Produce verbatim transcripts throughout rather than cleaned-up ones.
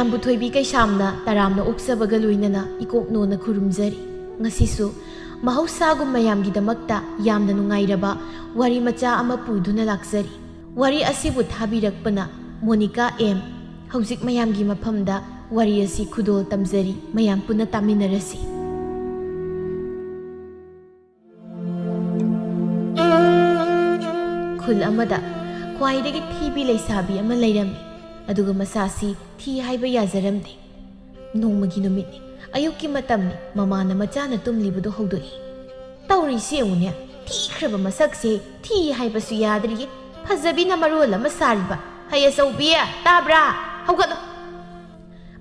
ꯃꯌꯥꯝꯕꯨ ꯊꯣꯏꯕꯤ ꯀꯩꯁꯥꯝꯅ ꯇꯔꯥꯝꯅ ꯑꯣꯛꯆꯕꯒ ꯂꯣꯏꯅꯅ ꯏꯀꯣꯛꯅꯣꯅ ꯈꯨꯔꯨꯝꯖꯔꯤ꯫ ꯉꯁꯤꯁꯨ ꯃꯍꯧꯁꯥꯒꯨꯝ ꯃꯌꯥꯝꯒꯤꯗꯃꯛꯇ ꯌꯥꯝꯅ ꯅꯨꯡꯉꯥꯏꯔꯕ ꯋꯥꯔꯤ ꯃꯆꯥ ꯑꯃ ꯄꯨꯗꯨꯅ ꯂꯥꯛꯆꯔꯤ꯫ ꯋꯥꯔꯤ ꯑꯁꯤꯕꯨ ꯊꯥꯕꯤꯔꯛꯄꯅ ꯃꯣꯅꯤꯀꯥ ꯑꯦꯝ꯫ ꯍꯧꯖꯤꯛ ꯃꯌꯥꯝꯒꯤ ꯃꯐꯝꯗ ꯋꯥꯔꯤ ꯑꯁꯤ ꯈꯨꯗꯣꯜ ꯇꯝꯖꯔꯤ, ꯃꯌꯥꯝ ꯄꯨꯟꯅ ꯇꯥꯃꯤꯟꯅꯔꯁꯤ꯫ ꯈꯨꯜ ꯑꯃꯗ ꯈ꯭ꯋꯥꯏꯗꯒꯤ ꯊꯤꯕꯤ ꯂꯩꯁꯥꯕꯤ ꯑꯃ ꯂꯩꯔꯝꯃꯤ꯫ ꯑꯗꯨꯒ ꯃꯁꯥꯁꯤ ꯊꯤ ꯍꯥꯏꯕ ꯌꯥꯖꯔꯝꯗꯦ꯫ ꯅꯣꯡꯃꯒꯤ ꯅꯨꯃꯤꯠꯅꯤ, ꯑꯌꯨꯛꯀꯤ ꯃꯇꯝꯅꯤ꯫ ꯃꯃꯥꯅ ꯃꯆꯥꯅ ꯇꯨꯝꯂꯤꯕꯗꯨ ꯍꯧꯗꯣꯛꯏ꯫ "ꯇꯧꯔꯤꯁꯤ ꯌꯦꯡꯉꯨꯅꯦ, ꯊꯤꯈ꯭ꯔꯕ ꯃꯁꯛꯁꯦ ꯊꯤ ꯍꯥꯏꯕꯁꯨ ꯌꯥꯗ꯭ꯔꯤꯌꯦ, ꯐꯖꯕꯤꯅ ꯃꯔꯣꯜ ꯑꯃ ꯁꯥꯔꯤꯕ꯫ ꯍꯩ ꯑꯆꯧꯕꯤ, ꯇꯥꯕ꯭ꯔꯥ? ꯍꯧꯒꯠꯂꯣ!"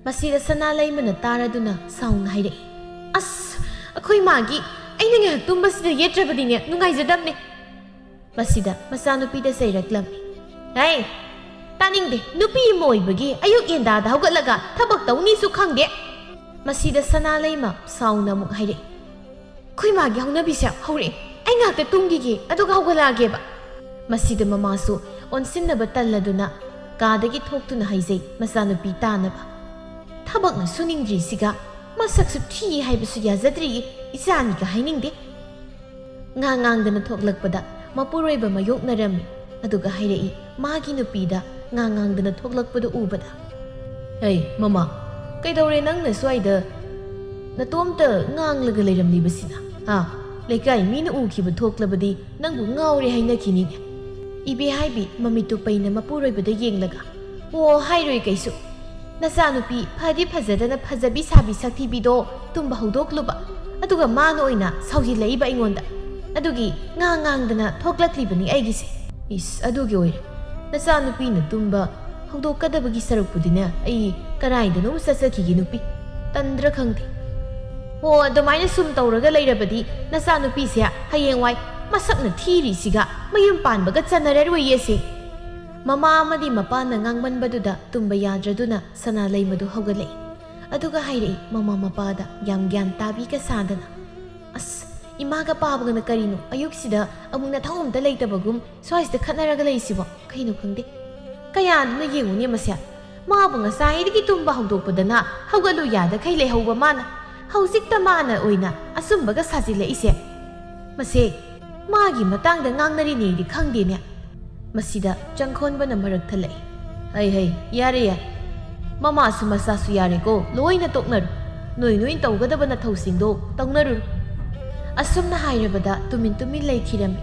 ꯃꯁꯤꯗ ꯁꯅꯥ ꯂꯩꯃꯅ ꯇꯥꯔꯗꯨꯅ ꯁꯥꯎꯅ ꯍꯥꯏꯔꯛꯏ, "ꯑꯁ, ꯑꯩꯈꯣꯏ ꯃꯥꯒꯤ ꯑꯩꯅ ꯉꯥꯏꯍꯥꯛ ꯇꯨꯝꯕꯁꯤꯗ ꯌꯦꯠꯇ꯭ꯔꯕꯗꯤꯅꯦ ꯅꯨꯡꯉꯥꯏꯖꯗꯕꯅꯦ꯫" ꯃꯁꯤꯗ ꯃꯆꯥꯅꯨꯄꯤꯗ ꯆꯩꯔꯛꯂꯝꯃꯤ, "ꯍꯩ, ꯇꯥꯅꯤꯡꯗꯦ, ꯅꯨꯄꯤ ꯑꯃ ꯑꯣꯏꯕꯒꯤ ꯑꯌꯨꯛ ꯉꯟꯇꯥꯗ ꯍꯧꯒꯠꯂꯒ ꯊꯕꯛ ꯇꯧꯅꯤꯁꯨ ꯈꯪꯗꯦ꯫" ꯃꯁꯤꯗ ꯁꯅꯥ ꯂꯩꯃ ꯁꯥꯎꯅ ꯑꯃꯨꯛ ꯍꯥꯏꯔꯛꯏ, "ꯑꯩꯈꯣꯏ ꯃꯥꯒꯤ ꯍꯧꯅꯕꯤꯁꯦ ꯍꯧꯔꯛꯑꯦ, ꯑꯩ ꯉꯥꯏꯍꯥꯛꯇ ꯇꯨꯝꯈꯤꯒꯦ, ꯑꯗꯨꯒ ꯍꯧꯒꯠꯂꯛꯑꯒꯦꯕ꯫" ꯃꯁꯤꯗ ꯃꯃꯥꯁꯨ ꯑꯣꯟꯁꯤꯟꯅꯕ ꯇꯜꯂꯗꯨꯅ ꯀꯥꯗꯒꯤ ꯊꯣꯛꯇꯨꯅ ꯍꯥꯏꯖꯩ ꯃꯆꯥꯅꯨꯄꯤ ꯇꯥꯅꯕ, "ꯊꯕꯛꯅ ꯁꯨꯅꯤꯡꯗ꯭ꯔꯤꯁꯤꯒ, ꯃꯁꯛꯁꯨ ꯊꯤ ꯍꯥꯏꯕꯁꯨ ꯌꯥꯖꯗ꯭ꯔꯤ, ꯏꯆꯥꯅꯤꯒ ꯍꯥꯏꯅꯤꯡꯗꯦ꯫" ꯉꯥ ꯉꯥꯡꯗꯅ ꯊꯣꯛꯂꯛꯄꯗ ꯃꯄꯨꯔꯣꯏꯕ ꯃꯥꯌꯣꯛꯅꯔꯝꯃꯤ꯫ ꯑꯗꯨꯒ ꯍꯥꯏꯔꯛꯏ, ꯃꯥꯒꯤ ꯅꯨꯄꯤꯗ ꯉꯥ ꯉꯥꯡꯗꯅ ꯊꯣꯛꯂꯛꯄꯗꯨ ꯎꯕꯗ, "ꯍꯩ ꯃꯃꯥ, ꯀꯩꯗꯧꯔꯦ ꯅꯪꯅ ꯁ꯭ꯋꯥꯏꯗ ꯅꯇꯣꯝꯇ ꯉꯥꯡꯂꯒ ꯂꯩꯔꯝꯂꯤꯕꯁꯤꯅ? ꯍꯥ? ꯂꯩꯀꯥꯏ ꯃꯤꯅ ꯎꯈꯤꯕ ꯊꯣꯛꯂꯕꯗꯤ ꯅꯪꯕꯨ ꯉꯥꯎꯔꯦ ꯍꯥꯏꯅꯈꯤꯅꯤꯅꯦ꯫" ꯏꯕꯦ ꯍꯥꯏꯕꯤ ꯃꯃꯤꯠꯇꯨ ꯄꯩꯅ ꯃꯄꯨꯔꯣꯏꯕꯗ ꯌꯦꯡꯂꯒ, "ꯑꯣ, ꯍꯥꯏꯔꯣꯏ ꯀꯩꯁꯨ꯫ ꯅꯆꯥꯅꯨꯄꯤ ꯐꯗꯤ ꯐꯖꯗꯅ ꯐꯖꯕꯤ ꯁꯥꯕꯤ ꯁꯛꯊꯤꯕꯤꯗꯣ ꯇꯨꯝꯕ ꯍꯧꯗꯣꯛꯂꯨꯕ, ꯑꯗꯨꯒ ꯃꯥꯅ ꯑꯣꯏꯅ ꯁꯥꯎꯖꯤꯜꯂꯛꯏꯕ ꯑꯩꯉꯣꯟꯗ꯫ ꯑꯗꯨꯒꯤ ꯉꯥ ꯉꯥꯡꯗꯅ ꯊꯣꯛꯂꯛꯂꯤꯕꯅꯤ ꯑꯩꯒꯤꯁꯦ꯫" "ꯏꯁ, ꯑꯗꯨꯒꯤ ꯑꯣꯏꯔꯦ꯫ ꯅꯆꯥꯅꯨꯄꯤꯅ ꯇꯨꯝꯕ ꯍꯧꯗꯣꯛꯀꯗꯕꯒꯤ ꯁꯔꯨꯛꯄꯨꯗꯤꯅꯦ ꯑꯩ ꯀꯔꯥꯏꯗꯅꯣꯝ ꯆꯠꯆꯈꯤꯒꯦ ꯅꯨꯄꯤ꯫ ꯇꯟꯗ꯭ꯔꯥ ꯈꯪꯗꯦ꯫ ꯑꯣ, ꯑꯗꯨꯃꯥꯏꯅ ꯁꯨꯝ ꯇꯧꯔꯒ ꯂꯩꯔꯕꯗꯤ ꯅꯆꯥꯅꯨꯄꯤꯁꯦ ꯍꯌꯦꯡꯋꯥꯏ ꯃꯁꯛꯅ ꯊꯤꯔꯤꯁꯤꯒ ꯃꯌꯨꯝ ꯄꯥꯟꯕꯒ ꯆꯟꯅꯔꯔꯣꯏꯌꯦꯁꯦ꯫" ꯃꯃꯥ ꯑꯃꯗꯤ ꯃꯄꯥꯅ ꯉꯥꯡꯃꯟꯕꯗꯨꯗ ꯇꯨꯝꯕ ꯌꯥꯗ꯭ꯔꯗꯨꯅ ꯁꯅꯥ ꯂꯩꯃꯗꯨ ꯍꯧꯒꯠꯂꯛꯏ꯫ ꯑꯗꯨꯒ ꯍꯥꯏꯔꯛꯏ ꯃꯃꯥ ꯃꯄꯥꯗ ꯌꯥꯝ ꯒ꯭ꯌꯥꯟ ꯇꯥꯕꯤꯒ ꯁꯥꯗꯅ, "ꯑꯁ, ꯏꯃꯥꯒ ꯄꯥꯕꯒꯅ ꯀꯔꯤꯅꯣ ꯑꯌꯨꯛꯁꯤꯗ ꯑꯃꯨꯛ ꯅꯊꯧ ꯑꯝꯇ ꯂꯩꯇꯕꯒꯨꯝ ꯁ꯭ꯋꯥꯏꯁꯤꯗ ꯈꯠꯅꯔꯒ ꯂꯩꯁꯤꯕꯣ? ꯀꯩꯅꯣ ꯈꯪꯗꯦ꯫ ꯀꯌꯥꯗꯨꯅ ꯌꯦꯡꯉꯨꯅꯦ ꯃꯁꯦ꯫ ꯃꯥꯕꯨ ꯉꯁꯥꯏꯗꯒꯤ ꯇꯨꯝꯕ ꯍꯧꯗꯣꯛꯄꯗꯅ ꯍꯧꯒꯠꯂꯨ ꯌꯥꯗꯈꯩ ꯂꯩꯍꯧꯕ ꯃꯥꯅ ꯍꯧꯖꯤꯛꯇ ꯃꯥꯅ ꯑꯣꯏꯅ ꯑꯆꯨꯝꯕꯒ ꯁꯥꯖꯤꯜꯂꯛꯏꯁꯦ꯫ ꯃꯁꯦ ꯃꯥꯒꯤ ꯃꯇꯥꯡꯗ ꯉꯥꯡꯅꯔꯤꯅꯦꯗꯤ ꯈꯪꯗꯦꯅꯦ꯫ ꯃꯁꯤꯗ ꯆꯪꯈꯣꯟꯕꯅ ꯃꯔꯛ ꯊꯜꯂꯛꯏ꯫ "ꯍꯩ ꯍꯩ, ꯌꯥꯔꯦ ꯌꯥꯔꯦ꯫ ꯃꯃꯥꯁꯨ ꯃꯆꯥꯁꯨ ꯌꯥꯔꯦꯀꯣ, ꯂꯣꯏꯅ ꯇꯣꯛꯅꯔꯣ꯫ ꯅꯣꯏ ꯅꯣꯏ ꯇꯧꯒꯗꯕ ꯅꯊꯧꯁꯤꯡꯗꯣ ꯇꯧꯅꯔꯨꯔꯣ꯫" ꯑꯁꯨꯝꯅ ꯍꯥꯏꯔꯕꯗ ꯇꯨꯃꯤꯟ ꯇꯨꯃꯤꯟ ꯂꯩꯈꯤꯔꯝꯃꯤ꯫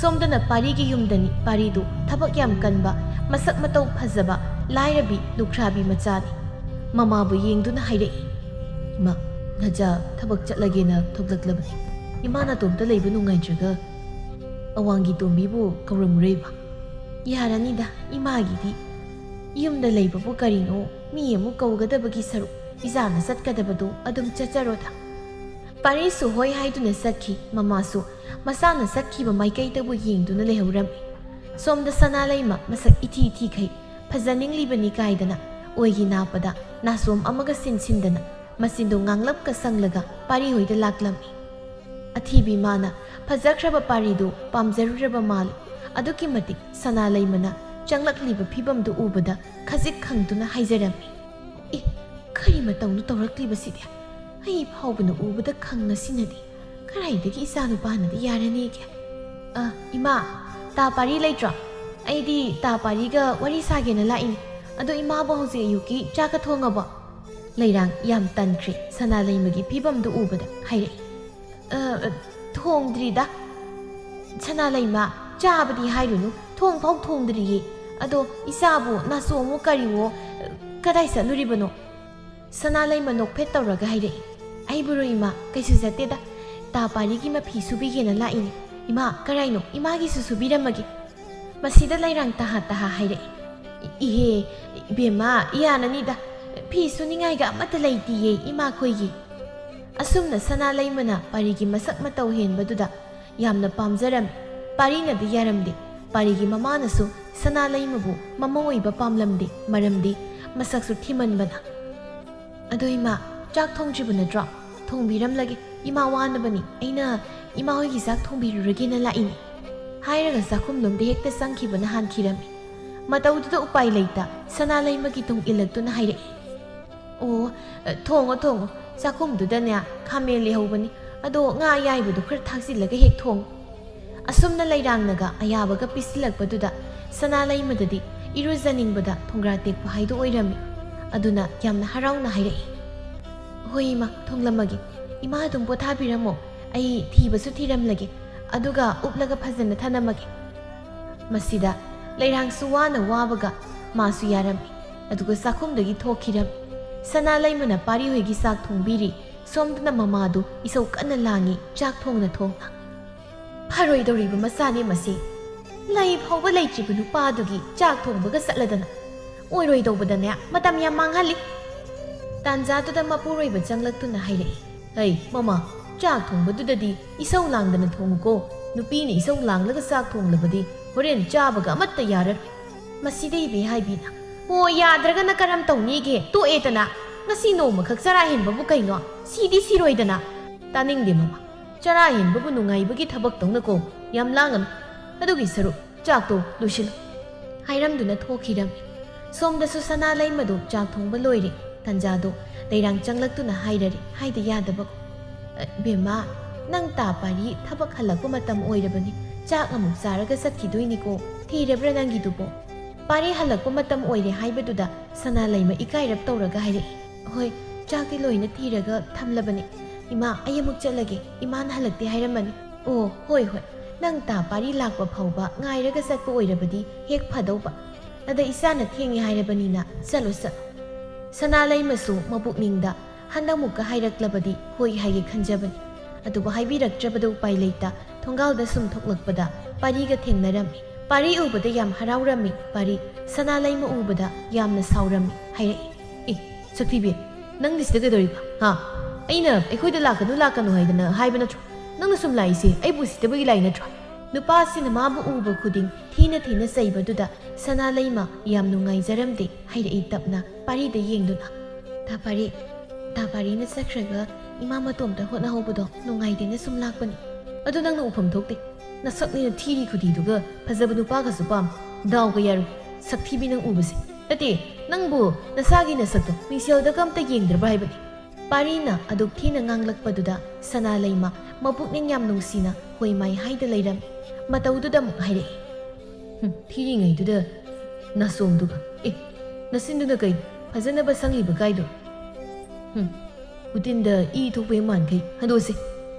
ꯁꯣꯝꯗꯅ ꯄꯥꯔꯤꯒꯤ ꯌꯨꯝꯗꯅꯤ꯫ ꯄꯥꯔꯤꯗꯨ ꯊꯕꯛ ꯌꯥꯝ ꯀꯟꯕ, ꯃꯁꯛ ꯃꯇꯧ ꯐꯖꯕ, ꯂꯥꯏꯔꯕꯤ ꯂꯨꯈ꯭ꯔꯥꯕꯤ ꯃꯆꯥꯅꯤ꯫ ꯃꯃꯥꯕꯨ ꯌꯦꯡꯗꯨꯅ ꯍꯥꯏꯔꯛꯏ꯫ "ꯏꯃꯥ, ꯅꯖꯥ ꯊꯕꯛ ꯆꯠꯂꯒꯦꯅ ꯊꯣꯛꯂꯛꯂꯕꯅꯤ꯫ ꯏꯃꯥ ꯅꯥꯇꯣꯝꯇ ꯂꯩꯕ ꯅꯨꯡꯉꯥꯏꯇ꯭ꯔꯒ ꯑꯋꯥꯡꯒꯤ ꯇꯣꯝꯕꯤꯕꯨ ꯀꯧꯔꯝꯃꯨꯔꯣꯏꯕ?" "ꯌꯥꯔꯅꯤꯗ, ꯏꯃꯥꯒꯤꯗꯤ ꯌꯨꯝꯗ ꯂꯩꯕꯕꯨ ꯀꯔꯤꯅꯣ, ꯃꯤ ꯑꯃꯨꯛ ꯀꯧꯒꯗꯕꯒꯤ ꯁꯔꯨꯛ ꯏꯆꯥꯅ ꯆꯠꯀꯗꯕꯗꯨ ꯑꯗꯨꯝ ꯆꯠꯆꯔꯣꯗ꯫" ꯄꯥꯔꯤꯁꯨ ꯍꯣꯏ ꯍꯥꯏꯗꯨꯅ ꯆꯠꯈꯤ꯫ ꯃꯃꯥꯁꯨ ꯃꯆꯥꯅ ꯆꯠꯈꯤꯕ ꯃꯥꯏꯀꯩꯗꯕꯨ ꯌꯦꯡꯗꯨꯅ ꯂꯩꯍꯧꯔꯝꯃꯤ꯫ ꯁꯣꯝꯗ ꯁꯅꯥꯂꯩꯃ ꯃꯁꯛ ꯏꯊꯤ ꯊꯤꯈꯩ ꯐꯖꯅꯤꯡꯂꯤꯕꯅꯤ ꯀꯥꯏꯗꯅ ꯑꯣꯏꯒꯤ ꯅꯥꯞꯄꯗ ꯅꯥꯆꯣꯝ ꯑꯃꯒ ꯁꯤꯟꯁꯤꯟꯗꯅ ꯃꯆꯤꯟꯗꯨ ꯉꯥꯡꯂꯞꯀ ꯁꯪꯂꯒ ꯄꯥꯔꯤ ꯍꯣꯏꯗ ꯂꯥꯛꯂꯝꯃꯤ꯫ ꯑꯊꯤꯕꯤ ꯃꯥꯅ ꯐꯖꯈ꯭ꯔꯕ ꯄꯥꯔꯤꯗꯨ ꯄꯥꯝꯖꯔꯨꯔꯕ ꯃꯥꯜꯂꯤ꯫ ꯑꯗꯨꯛꯀꯤ ꯃꯇꯤꯛ ꯁꯅꯥꯂꯩꯃꯅ ꯆꯪꯂꯛꯂꯤꯕ ꯐꯤꯕꯝꯗꯨ ꯎꯕꯗ ꯈꯖꯤꯛ ꯈꯪꯗꯨꯅ ꯍꯥꯏꯖꯔꯝꯃꯤ꯫ "ꯑꯦ, ꯀꯔꯤ ꯃꯇꯧꯅꯣ ꯇꯧꯔꯛꯂꯤꯕꯁꯤꯗꯤ? ꯑꯩ ꯐꯥꯎꯕꯅ ꯎꯕꯗ ꯈꯪꯉꯁꯤꯅꯗꯤ ꯀꯗꯥꯏꯗꯒꯤ ꯏꯆꯥꯅꯨꯄꯥꯅꯗꯤ ꯌꯥꯔꯅꯤꯒꯦ?" "ꯑ, ꯏꯃꯥ, ꯇꯥ ꯄꯥꯔꯤ ꯂꯩꯇ꯭ꯔꯣ? ꯑꯩꯗꯤ ꯇꯥ ꯄꯥꯔꯤꯒ ꯋꯥꯔꯤ ꯁꯥꯒꯦꯅ ꯂꯥꯛꯏꯅꯤ꯫ ꯑꯗꯣ ꯏꯃꯥꯕꯨ ꯍꯧꯖꯤꯛ ꯑꯌꯨꯛꯀꯤ ꯆꯥꯛꯀ ꯊꯣꯡꯉꯕꯣ?" ꯂꯩꯔꯥꯡ ꯌꯥꯝ ꯇꯟꯈ꯭ꯔꯦ ꯁꯅꯥꯂꯩꯃꯒꯤ ꯐꯤꯕꯝꯗꯨ ꯎꯕꯗ ꯍꯥꯏꯔꯛꯏ꯫ "ꯑ, ꯑ, ꯊꯣꯡꯗ꯭ꯔꯤꯗ꯫ ꯁꯅꯥꯂꯩꯃ, ꯆꯥꯕꯗꯤ ꯍꯥꯏꯔꯨꯅꯨ, ꯊꯣꯡ ꯐꯥꯎ ꯊꯣꯡꯗ꯭ꯔꯤꯌꯦ꯫ ꯑꯗꯣ ꯏꯆꯥꯕꯨ ꯅꯥꯆꯣꯝꯃꯨ ꯀꯔꯤꯋꯣ, ꯑ, ꯀꯗꯥꯏ ꯆꯠꯂꯨꯔꯤꯕꯅꯣ?" ꯁꯅꯥꯂꯩꯃ ꯅꯣꯛꯐꯦꯠ ꯇꯧꯔꯒ ꯍꯥꯏꯔꯛꯏ꯫ "ꯑꯩꯕꯨꯔꯣ ꯏꯃꯥ, ꯀꯩꯁꯨ ꯆꯠꯇꯦꯗ꯫ ꯇꯥ ꯄꯥꯔꯤꯒꯤ ꯃꯐꯤ ꯁꯨꯕꯤꯒꯦꯅ ꯂꯥꯛꯏꯅꯦ꯫ ꯏꯃꯥ, ꯀꯔꯥꯏꯅꯣ? ꯏꯃꯥꯒꯤꯁꯨ ꯁꯨꯕꯤꯔꯝꯃꯒꯦ꯫" ꯃꯁꯤꯗ ꯂꯩꯔꯥꯡ ꯇꯍꯥ ꯇꯍꯥ ꯍꯥꯏꯔꯛꯏ꯫ "ꯏꯍꯦ, ꯏꯕꯦꯝꯃ, ꯌꯥꯅꯅꯤꯗ꯫ ꯐꯤ ꯁꯨꯅꯤꯡꯉꯥꯏꯒ ꯑꯃꯠꯇ ꯂꯩꯇꯤꯌꯦ ꯏꯃꯥꯈꯣꯏꯒꯤ꯫" ꯑꯁꯨꯝꯅ ꯁꯅꯥꯂꯩꯃꯅ ꯄꯥꯔꯤꯒꯤ ꯃꯁꯛ ꯃꯇꯧ ꯍꯦꯟꯕꯗꯨꯗ ꯌꯥꯝꯅ ꯄꯥꯝꯖꯔꯝꯃꯤ꯫ ꯄꯥꯔꯤꯅꯗꯤ ꯌꯥꯔꯝꯗꯦ꯫ ꯄꯥꯔꯤꯒꯤ ꯃꯃꯥꯅꯁꯨ ꯁꯅꯥꯂꯩꯃꯕꯨ ꯃꯃꯧ ꯑꯣꯏꯕ ꯄꯥꯝꯂꯝꯗꯦ, ꯃꯔꯝꯗꯤ ꯃꯁꯛꯁꯨ ꯊꯤꯃꯟꯕꯅ꯫ "ꯑꯗꯣ ꯏꯃꯥ, ꯆꯥꯛ ꯊꯣꯡꯗ꯭ꯔꯤꯕ ꯅꯠꯇ꯭ꯔꯣ? ꯊꯣꯡꯕꯤꯔꯝꯂꯒꯦ꯫ ꯏꯃꯥ ꯋꯥꯅꯕꯅꯤ꯫ ꯑꯩꯅ ꯏꯃꯥ ꯍꯣꯏꯒꯤ ꯆꯥꯛ ꯊꯣꯡꯕꯤꯔꯨꯔꯒꯦꯅ ꯂꯥꯛꯏꯅꯦ꯫" ꯍꯥꯏꯔꯒ ꯆꯥꯛꯈꯨꯝꯂꯣꯝꯗ ꯍꯦꯛꯇ ꯆꯪꯈꯤꯕꯅ ꯍꯥꯟꯈꯤꯔꯝꯃꯤ꯫ ꯃꯇꯧꯗꯨꯗ ꯎꯄꯥꯏ ꯂꯩꯇ ꯁꯅꯥ ꯂꯩꯃꯒꯤ ꯇꯨꯡ ꯏꯜꯂꯛꯇꯨꯅ ꯍꯥꯏꯔꯛꯏ, "ꯑꯣ, ꯊꯣꯡꯉꯣ, ꯊꯣꯡꯉꯣ, ꯆꯥꯛꯈꯨꯝꯗꯨꯗꯅꯦ ꯈꯥꯃꯦꯟ ꯂꯩꯍꯧꯕꯅꯤ, ꯑꯗꯣ ꯉꯥ ꯑꯌꯥꯏꯕꯗꯣ ꯈꯔ ꯊꯥꯛꯆꯤꯜꯂꯒ ꯍꯦꯛ ꯊꯣꯡꯉꯨ"꯫ ꯑꯁꯨꯝꯅ ꯂꯩꯔꯥꯡꯅꯒ ꯑꯌꯥꯕꯒ ꯄꯤꯁꯤꯜꯂꯛꯄꯗꯨꯗ ꯁꯅꯥ ꯂꯩꯃꯗꯗꯤ ꯏꯔꯨꯖꯅꯤꯡꯕꯗ ꯊꯣꯡꯒ꯭ꯔꯥ ꯇꯦꯛꯄ ꯍꯥꯏꯗꯨ ꯑꯣꯏꯔꯝꯃꯤ꯫ ꯑꯗꯨꯅ ꯌꯥꯝꯅ ꯍꯔꯥꯎꯅ ꯍꯥꯏꯔꯛꯏ, "ꯍꯣꯏ ꯏꯃꯥ, ꯊꯣꯡꯂꯝꯃꯒꯦ꯫ ꯏꯃꯥ ꯑꯗꯨꯝ ꯄꯣꯊꯥꯕꯤꯔꯝꯃꯣ, ꯑꯩ ꯊꯤꯕꯁꯨ ꯊꯤꯔꯝꯂꯒꯦ, ꯑꯗꯨꯒ ꯎꯞꯂꯒ ꯐꯖꯅ ꯊꯅꯝꯃꯒꯦ"꯫ ꯃꯁꯤꯗ ꯂꯩꯔꯥꯡꯁꯨ ꯋꯥꯅ ꯋꯥꯕꯒ ꯃꯥꯁꯨ ꯌꯥꯔꯝꯃꯤ꯫ ꯑꯗꯨꯒ ꯆꯥꯛꯈꯨꯝꯗꯒꯤ ꯊꯣꯛꯈꯤꯔꯝꯃꯤ꯫ ꯁꯅꯥ ꯂꯩꯃꯅ ꯄꯥꯔꯤ ꯍꯣꯏꯒꯤ ꯆꯥꯛ ꯊꯣꯡꯕꯤꯔꯤ꯫ ꯁꯣꯝꯗꯅ ꯃꯃꯥꯗꯨ ꯏꯁꯧ ꯀꯟꯅ ꯂꯥꯡꯉꯤ, ꯆꯥꯛ ꯊꯣꯡꯅ ꯊꯣꯡꯅ꯫ "ꯐꯔꯣꯏꯗꯧꯔꯤꯕ ꯃꯆꯥꯅꯦ ꯃꯁꯤ꯫ ꯂꯩ ꯐꯥꯎꯕ ꯂꯩꯇ꯭ꯔꯤꯕ ꯅꯨꯄꯥꯗꯨꯒꯤ ꯆꯥꯛ ꯊꯣꯡꯕꯒ ꯆꯠꯂꯗꯅ꯫ ꯑꯣꯏꯔꯣꯏꯗꯧꯕꯗꯅꯦ ꯃꯇꯝ ꯌꯥꯝ ꯃꯥꯡꯍꯜꯂꯤ"꯫ ꯇꯥꯟꯖꯥꯗꯨꯗ ꯃꯄꯨꯔꯣꯏꯕ ꯆꯪꯂꯛꯇꯨꯅ ꯍꯥꯏꯔꯛꯏ, "ꯍꯩ ꯃꯃꯥ, ꯆꯥꯛ ꯊꯣꯡꯕꯗꯨꯗꯗꯤ ꯏꯁꯧ ꯂꯥꯡꯗꯅ ꯊꯣꯡꯉꯨꯀꯣ꯫ ꯅꯨꯄꯤꯅ ꯏꯁꯧ ꯂꯥꯡꯂꯒ ꯆꯥꯛ ꯊꯣꯡꯂꯕꯗꯤ ꯍꯣꯔꯦꯟ ꯆꯥꯕꯒ ꯑꯃꯠꯇ ꯌꯥꯔꯔꯣꯏ"꯫ ꯃꯁꯤꯗ ꯏꯕꯦ ꯍꯥꯏꯕꯤꯅ, "ꯑꯣ, ꯌꯥꯗ꯭ꯔꯒꯅ ꯀꯔꯝ ꯇꯧꯅꯤꯒꯦ? ꯇꯣꯛꯑꯦꯗꯅ꯫ ꯉꯁꯤ ꯅꯣꯡꯃꯈꯛ ꯆꯔꯥ ꯍꯦꯟꯕꯕꯨ ꯀꯩꯅꯣ? ꯁꯤꯗꯤ ꯁꯤꯔꯣꯏꯗꯅ"꯫ "ꯇꯥꯅꯤꯡꯗꯦ ꯃꯃꯥ꯫ ꯆꯔꯥ ꯍꯦꯟꯕꯕꯨ ꯅꯨꯡꯉꯥꯏꯕꯒꯤ ꯊꯕꯛꯇꯧꯅꯀꯣ ꯌꯥꯝ ꯂꯥꯡꯒꯅꯨ꯫ ꯑꯗꯨꯒꯤ ꯁꯔꯨꯛ ꯆꯥꯛꯇꯣ ꯂꯣꯏꯁꯤꯜꯂꯨ"꯫ ꯍꯥꯏꯔꯝꯗꯨꯅ ꯊꯣꯛꯈꯤꯔꯝꯃꯤ꯫ ꯁꯣꯝꯗꯁꯨ ꯁꯅꯥ ꯂꯩꯃꯗꯨ ꯆꯥꯛ ꯊꯣꯡꯕ ꯂꯣꯏꯔꯦ꯫ ꯇꯟꯖꯥꯗꯨ ꯂꯩꯔꯥꯡ ꯆꯪꯂꯛꯇꯨꯅ ꯍꯥꯏꯔꯔꯤ, ꯍꯥꯏꯗ ꯌꯥꯗꯕ, "ꯑ, ꯕꯦꯝꯃ, ꯅꯪ ꯇꯥ ꯄꯥꯔꯤ ꯊꯕꯛ ꯍꯜꯂꯛꯄ ꯃꯇꯝ ꯑꯣꯏꯔꯕꯅꯤ꯫ ꯆꯥꯛ ꯑꯃꯨꯛ ꯆꯥꯔꯒ ꯆꯠꯈꯤꯗꯣꯏꯅꯤꯀꯣ꯫ ꯊꯤꯔꯕ꯭ꯔꯥ ꯅꯪꯒꯤꯗꯨꯕꯣ?" ꯄꯥꯔꯤ ꯍꯜꯂꯛꯄ ꯃꯇꯝ ꯑꯣꯏꯔꯦ ꯍꯥꯏꯕꯗꯨꯗ ꯁꯅꯥ ꯂꯩꯃ ꯏꯀꯥꯏꯔꯞ ꯇꯧꯔꯒ ꯍꯥꯏꯔꯛꯏ, "ꯍꯣꯏ, ꯆꯥꯛꯇꯤ ꯂꯣꯏꯅ ꯊꯤꯔꯒ ꯊꯝꯂꯕꯅꯤ꯫ ꯏꯃꯥ, ꯑꯩ ꯑꯃꯨꯛ ꯆꯠꯂꯒꯦ꯫ ꯏꯃꯥꯅ ꯍꯜꯂꯛꯇꯦ ꯍꯥꯏꯔꯝꯃꯅꯤ"꯫ "ꯑꯣ, ꯍꯣꯏ, ꯍꯣꯏ꯫ ꯅꯪ ꯇꯥ ꯄꯥꯔꯤ ꯂꯥꯛꯄ ꯐꯥꯎꯕ ꯉꯥꯏꯔꯒ ꯆꯠꯄ ꯑꯣꯏꯔꯕꯗꯤ ꯍꯦꯛ ꯐꯗꯧꯕ꯫ ꯑꯗ ꯏꯆꯥꯅ ꯊꯦꯡꯉꯦ ꯍꯥꯏꯔꯕꯅꯤꯅ ꯆꯠꯂꯣ, ꯆꯠꯂꯣ"꯫ ꯁꯅꯥ ꯂꯩꯃꯁꯨ ꯃꯕꯨꯛꯅꯤꯡꯗ ꯍꯟꯗꯛꯃꯨꯛꯀ ꯍꯥꯏꯔꯛꯂꯕꯗꯤ ꯍꯣꯏ ꯍꯥꯏꯒꯦ ꯈꯟꯖꯕꯅꯤ꯫ ꯑꯗꯨꯕꯨ ꯍꯥꯏꯕꯤꯔꯛꯇ꯭ꯔꯕꯗ ꯎꯄꯥꯏ ꯂꯩꯇ ꯊꯣꯡꯒꯥꯜꯗ ꯁꯨꯝ ꯊꯣꯛꯂꯛꯄꯗ ꯄꯥꯔꯤꯒ ꯊꯦꯡꯅꯔꯝꯃꯤ꯫ ꯄꯥꯔꯤ ꯎꯕꯗ ꯌꯥꯝ ꯍꯔꯥꯎꯔꯝꯃꯤ꯫ ꯄꯥꯔꯤ ꯁꯅꯥ ꯂꯩꯃ ꯎꯕꯗ ꯌꯥꯝꯅ ꯁꯥꯎꯔꯝꯃꯤ꯫ ꯍꯥꯏꯔꯛꯏ, "ꯑꯦ, ꯁꯛꯊꯤꯕꯤ, ꯅꯪꯗꯤ ꯁꯤꯗ ꯀꯩꯗꯧꯔꯤꯕ? ꯍꯥ? ꯑꯩꯅ ꯑꯩꯈꯣꯏꯗ ꯂꯥꯛꯀꯅꯨ, ꯂꯥꯛꯀꯅꯨ ꯍꯥꯏꯗꯅ ꯍꯥꯏꯕ ꯅꯠꯇ꯭ꯔꯣ? ꯅꯪꯅ ꯁꯨꯝ ꯂꯥꯛꯏꯁꯦ ꯑꯩꯕꯨ ꯎꯁꯤꯠꯇꯕꯒꯤ ꯂꯥꯛꯏ ꯅꯠꯇ꯭ꯔꯣ?" ꯅꯨꯄꯥꯁꯤꯅ ꯃꯥꯕꯨ ꯎꯕ ꯈꯨꯗꯤꯡ ꯊꯤꯅ ꯊꯤꯅ ꯆꯩꯕꯗꯨꯗ ꯁꯅꯥ ꯂꯩꯃ ꯌꯥꯝ ꯅꯨꯡꯉꯥꯏꯖꯔꯝꯗꯦ꯫ ꯍꯥꯏꯔꯛꯏ ꯇꯞꯅ ꯄꯥꯔꯤꯗ ꯌꯦꯡꯗꯨꯅ, "ꯇꯥ ꯄꯥꯔꯤ, ꯇꯥ ꯄꯥꯔꯤꯅ ꯆꯠꯈ꯭ꯔꯒ ꯏꯃꯥ ꯃꯇꯣꯝꯇ ꯍꯣꯠꯅꯍꯧꯕꯗꯣ ꯅꯨꯡꯉꯥꯏꯇꯦꯅ ꯁꯨꯝ ꯂꯥꯛꯄꯅꯤ꯫ ꯑꯗꯨ ꯅꯪꯅ ꯎꯐꯝ ꯊꯣꯛꯇꯦ꯫ ꯅꯁꯛꯅꯤꯅ ꯊꯤꯔꯤ ꯈꯨꯗꯤꯗꯨꯒ ꯐꯖꯕ ꯅꯨꯄꯥꯒꯁꯨ ꯄꯥꯝ꯫ ꯗꯥꯎꯒ ꯌꯥꯔꯣꯏ꯫ ꯁꯛꯊꯤꯕꯤ ꯅꯪ ꯎꯕꯁꯦ꯫ ꯅꯠꯇꯦ, ꯅꯪꯕꯨ ꯅꯁꯥꯒꯤ ꯅꯁꯛꯇꯣ ꯃꯤꯡꯁꯦꯜꯗꯒ ꯑꯝꯇ ꯌꯦꯡꯗ꯭ꯔꯕ ꯍꯥꯏꯕꯅꯤ꯫ ꯄꯥꯔꯤꯅ ꯑꯗꯨꯛ ꯊꯤꯅ ꯉꯥꯡꯂꯛꯄꯗꯨꯗ ꯁꯅꯥ ꯂꯩꯃ ꯃꯄꯨꯛꯅꯤꯡ ꯌꯥꯝ ꯅꯨꯡꯁꯤꯅ ꯍꯣꯏ ꯃꯥꯏ ꯍꯥꯏꯗ ꯂꯩꯔꯝꯃꯤ꯫ ꯃꯇꯧꯗꯨꯗ ꯑꯃꯨꯛ ꯍꯥꯏꯔꯛꯏ, "ꯍꯨꯝ, ꯊꯤꯔꯤꯉꯩꯗꯨꯗ ꯅꯥꯁꯣꯝꯗꯨꯒ꯫ ꯑꯦ, ꯅꯆꯤꯟꯗꯨꯅ ꯀꯩꯅꯣ ꯐꯖꯅꯕ ꯁꯪꯉꯤꯕ ꯀꯥꯏꯗꯣ? ꯍꯨꯝ, ꯎꯇꯤꯟꯗ ꯏ ꯊꯣꯛꯄꯩ ꯃꯥꯟꯈꯩ ꯍꯟꯗꯣꯛꯁꯦ!"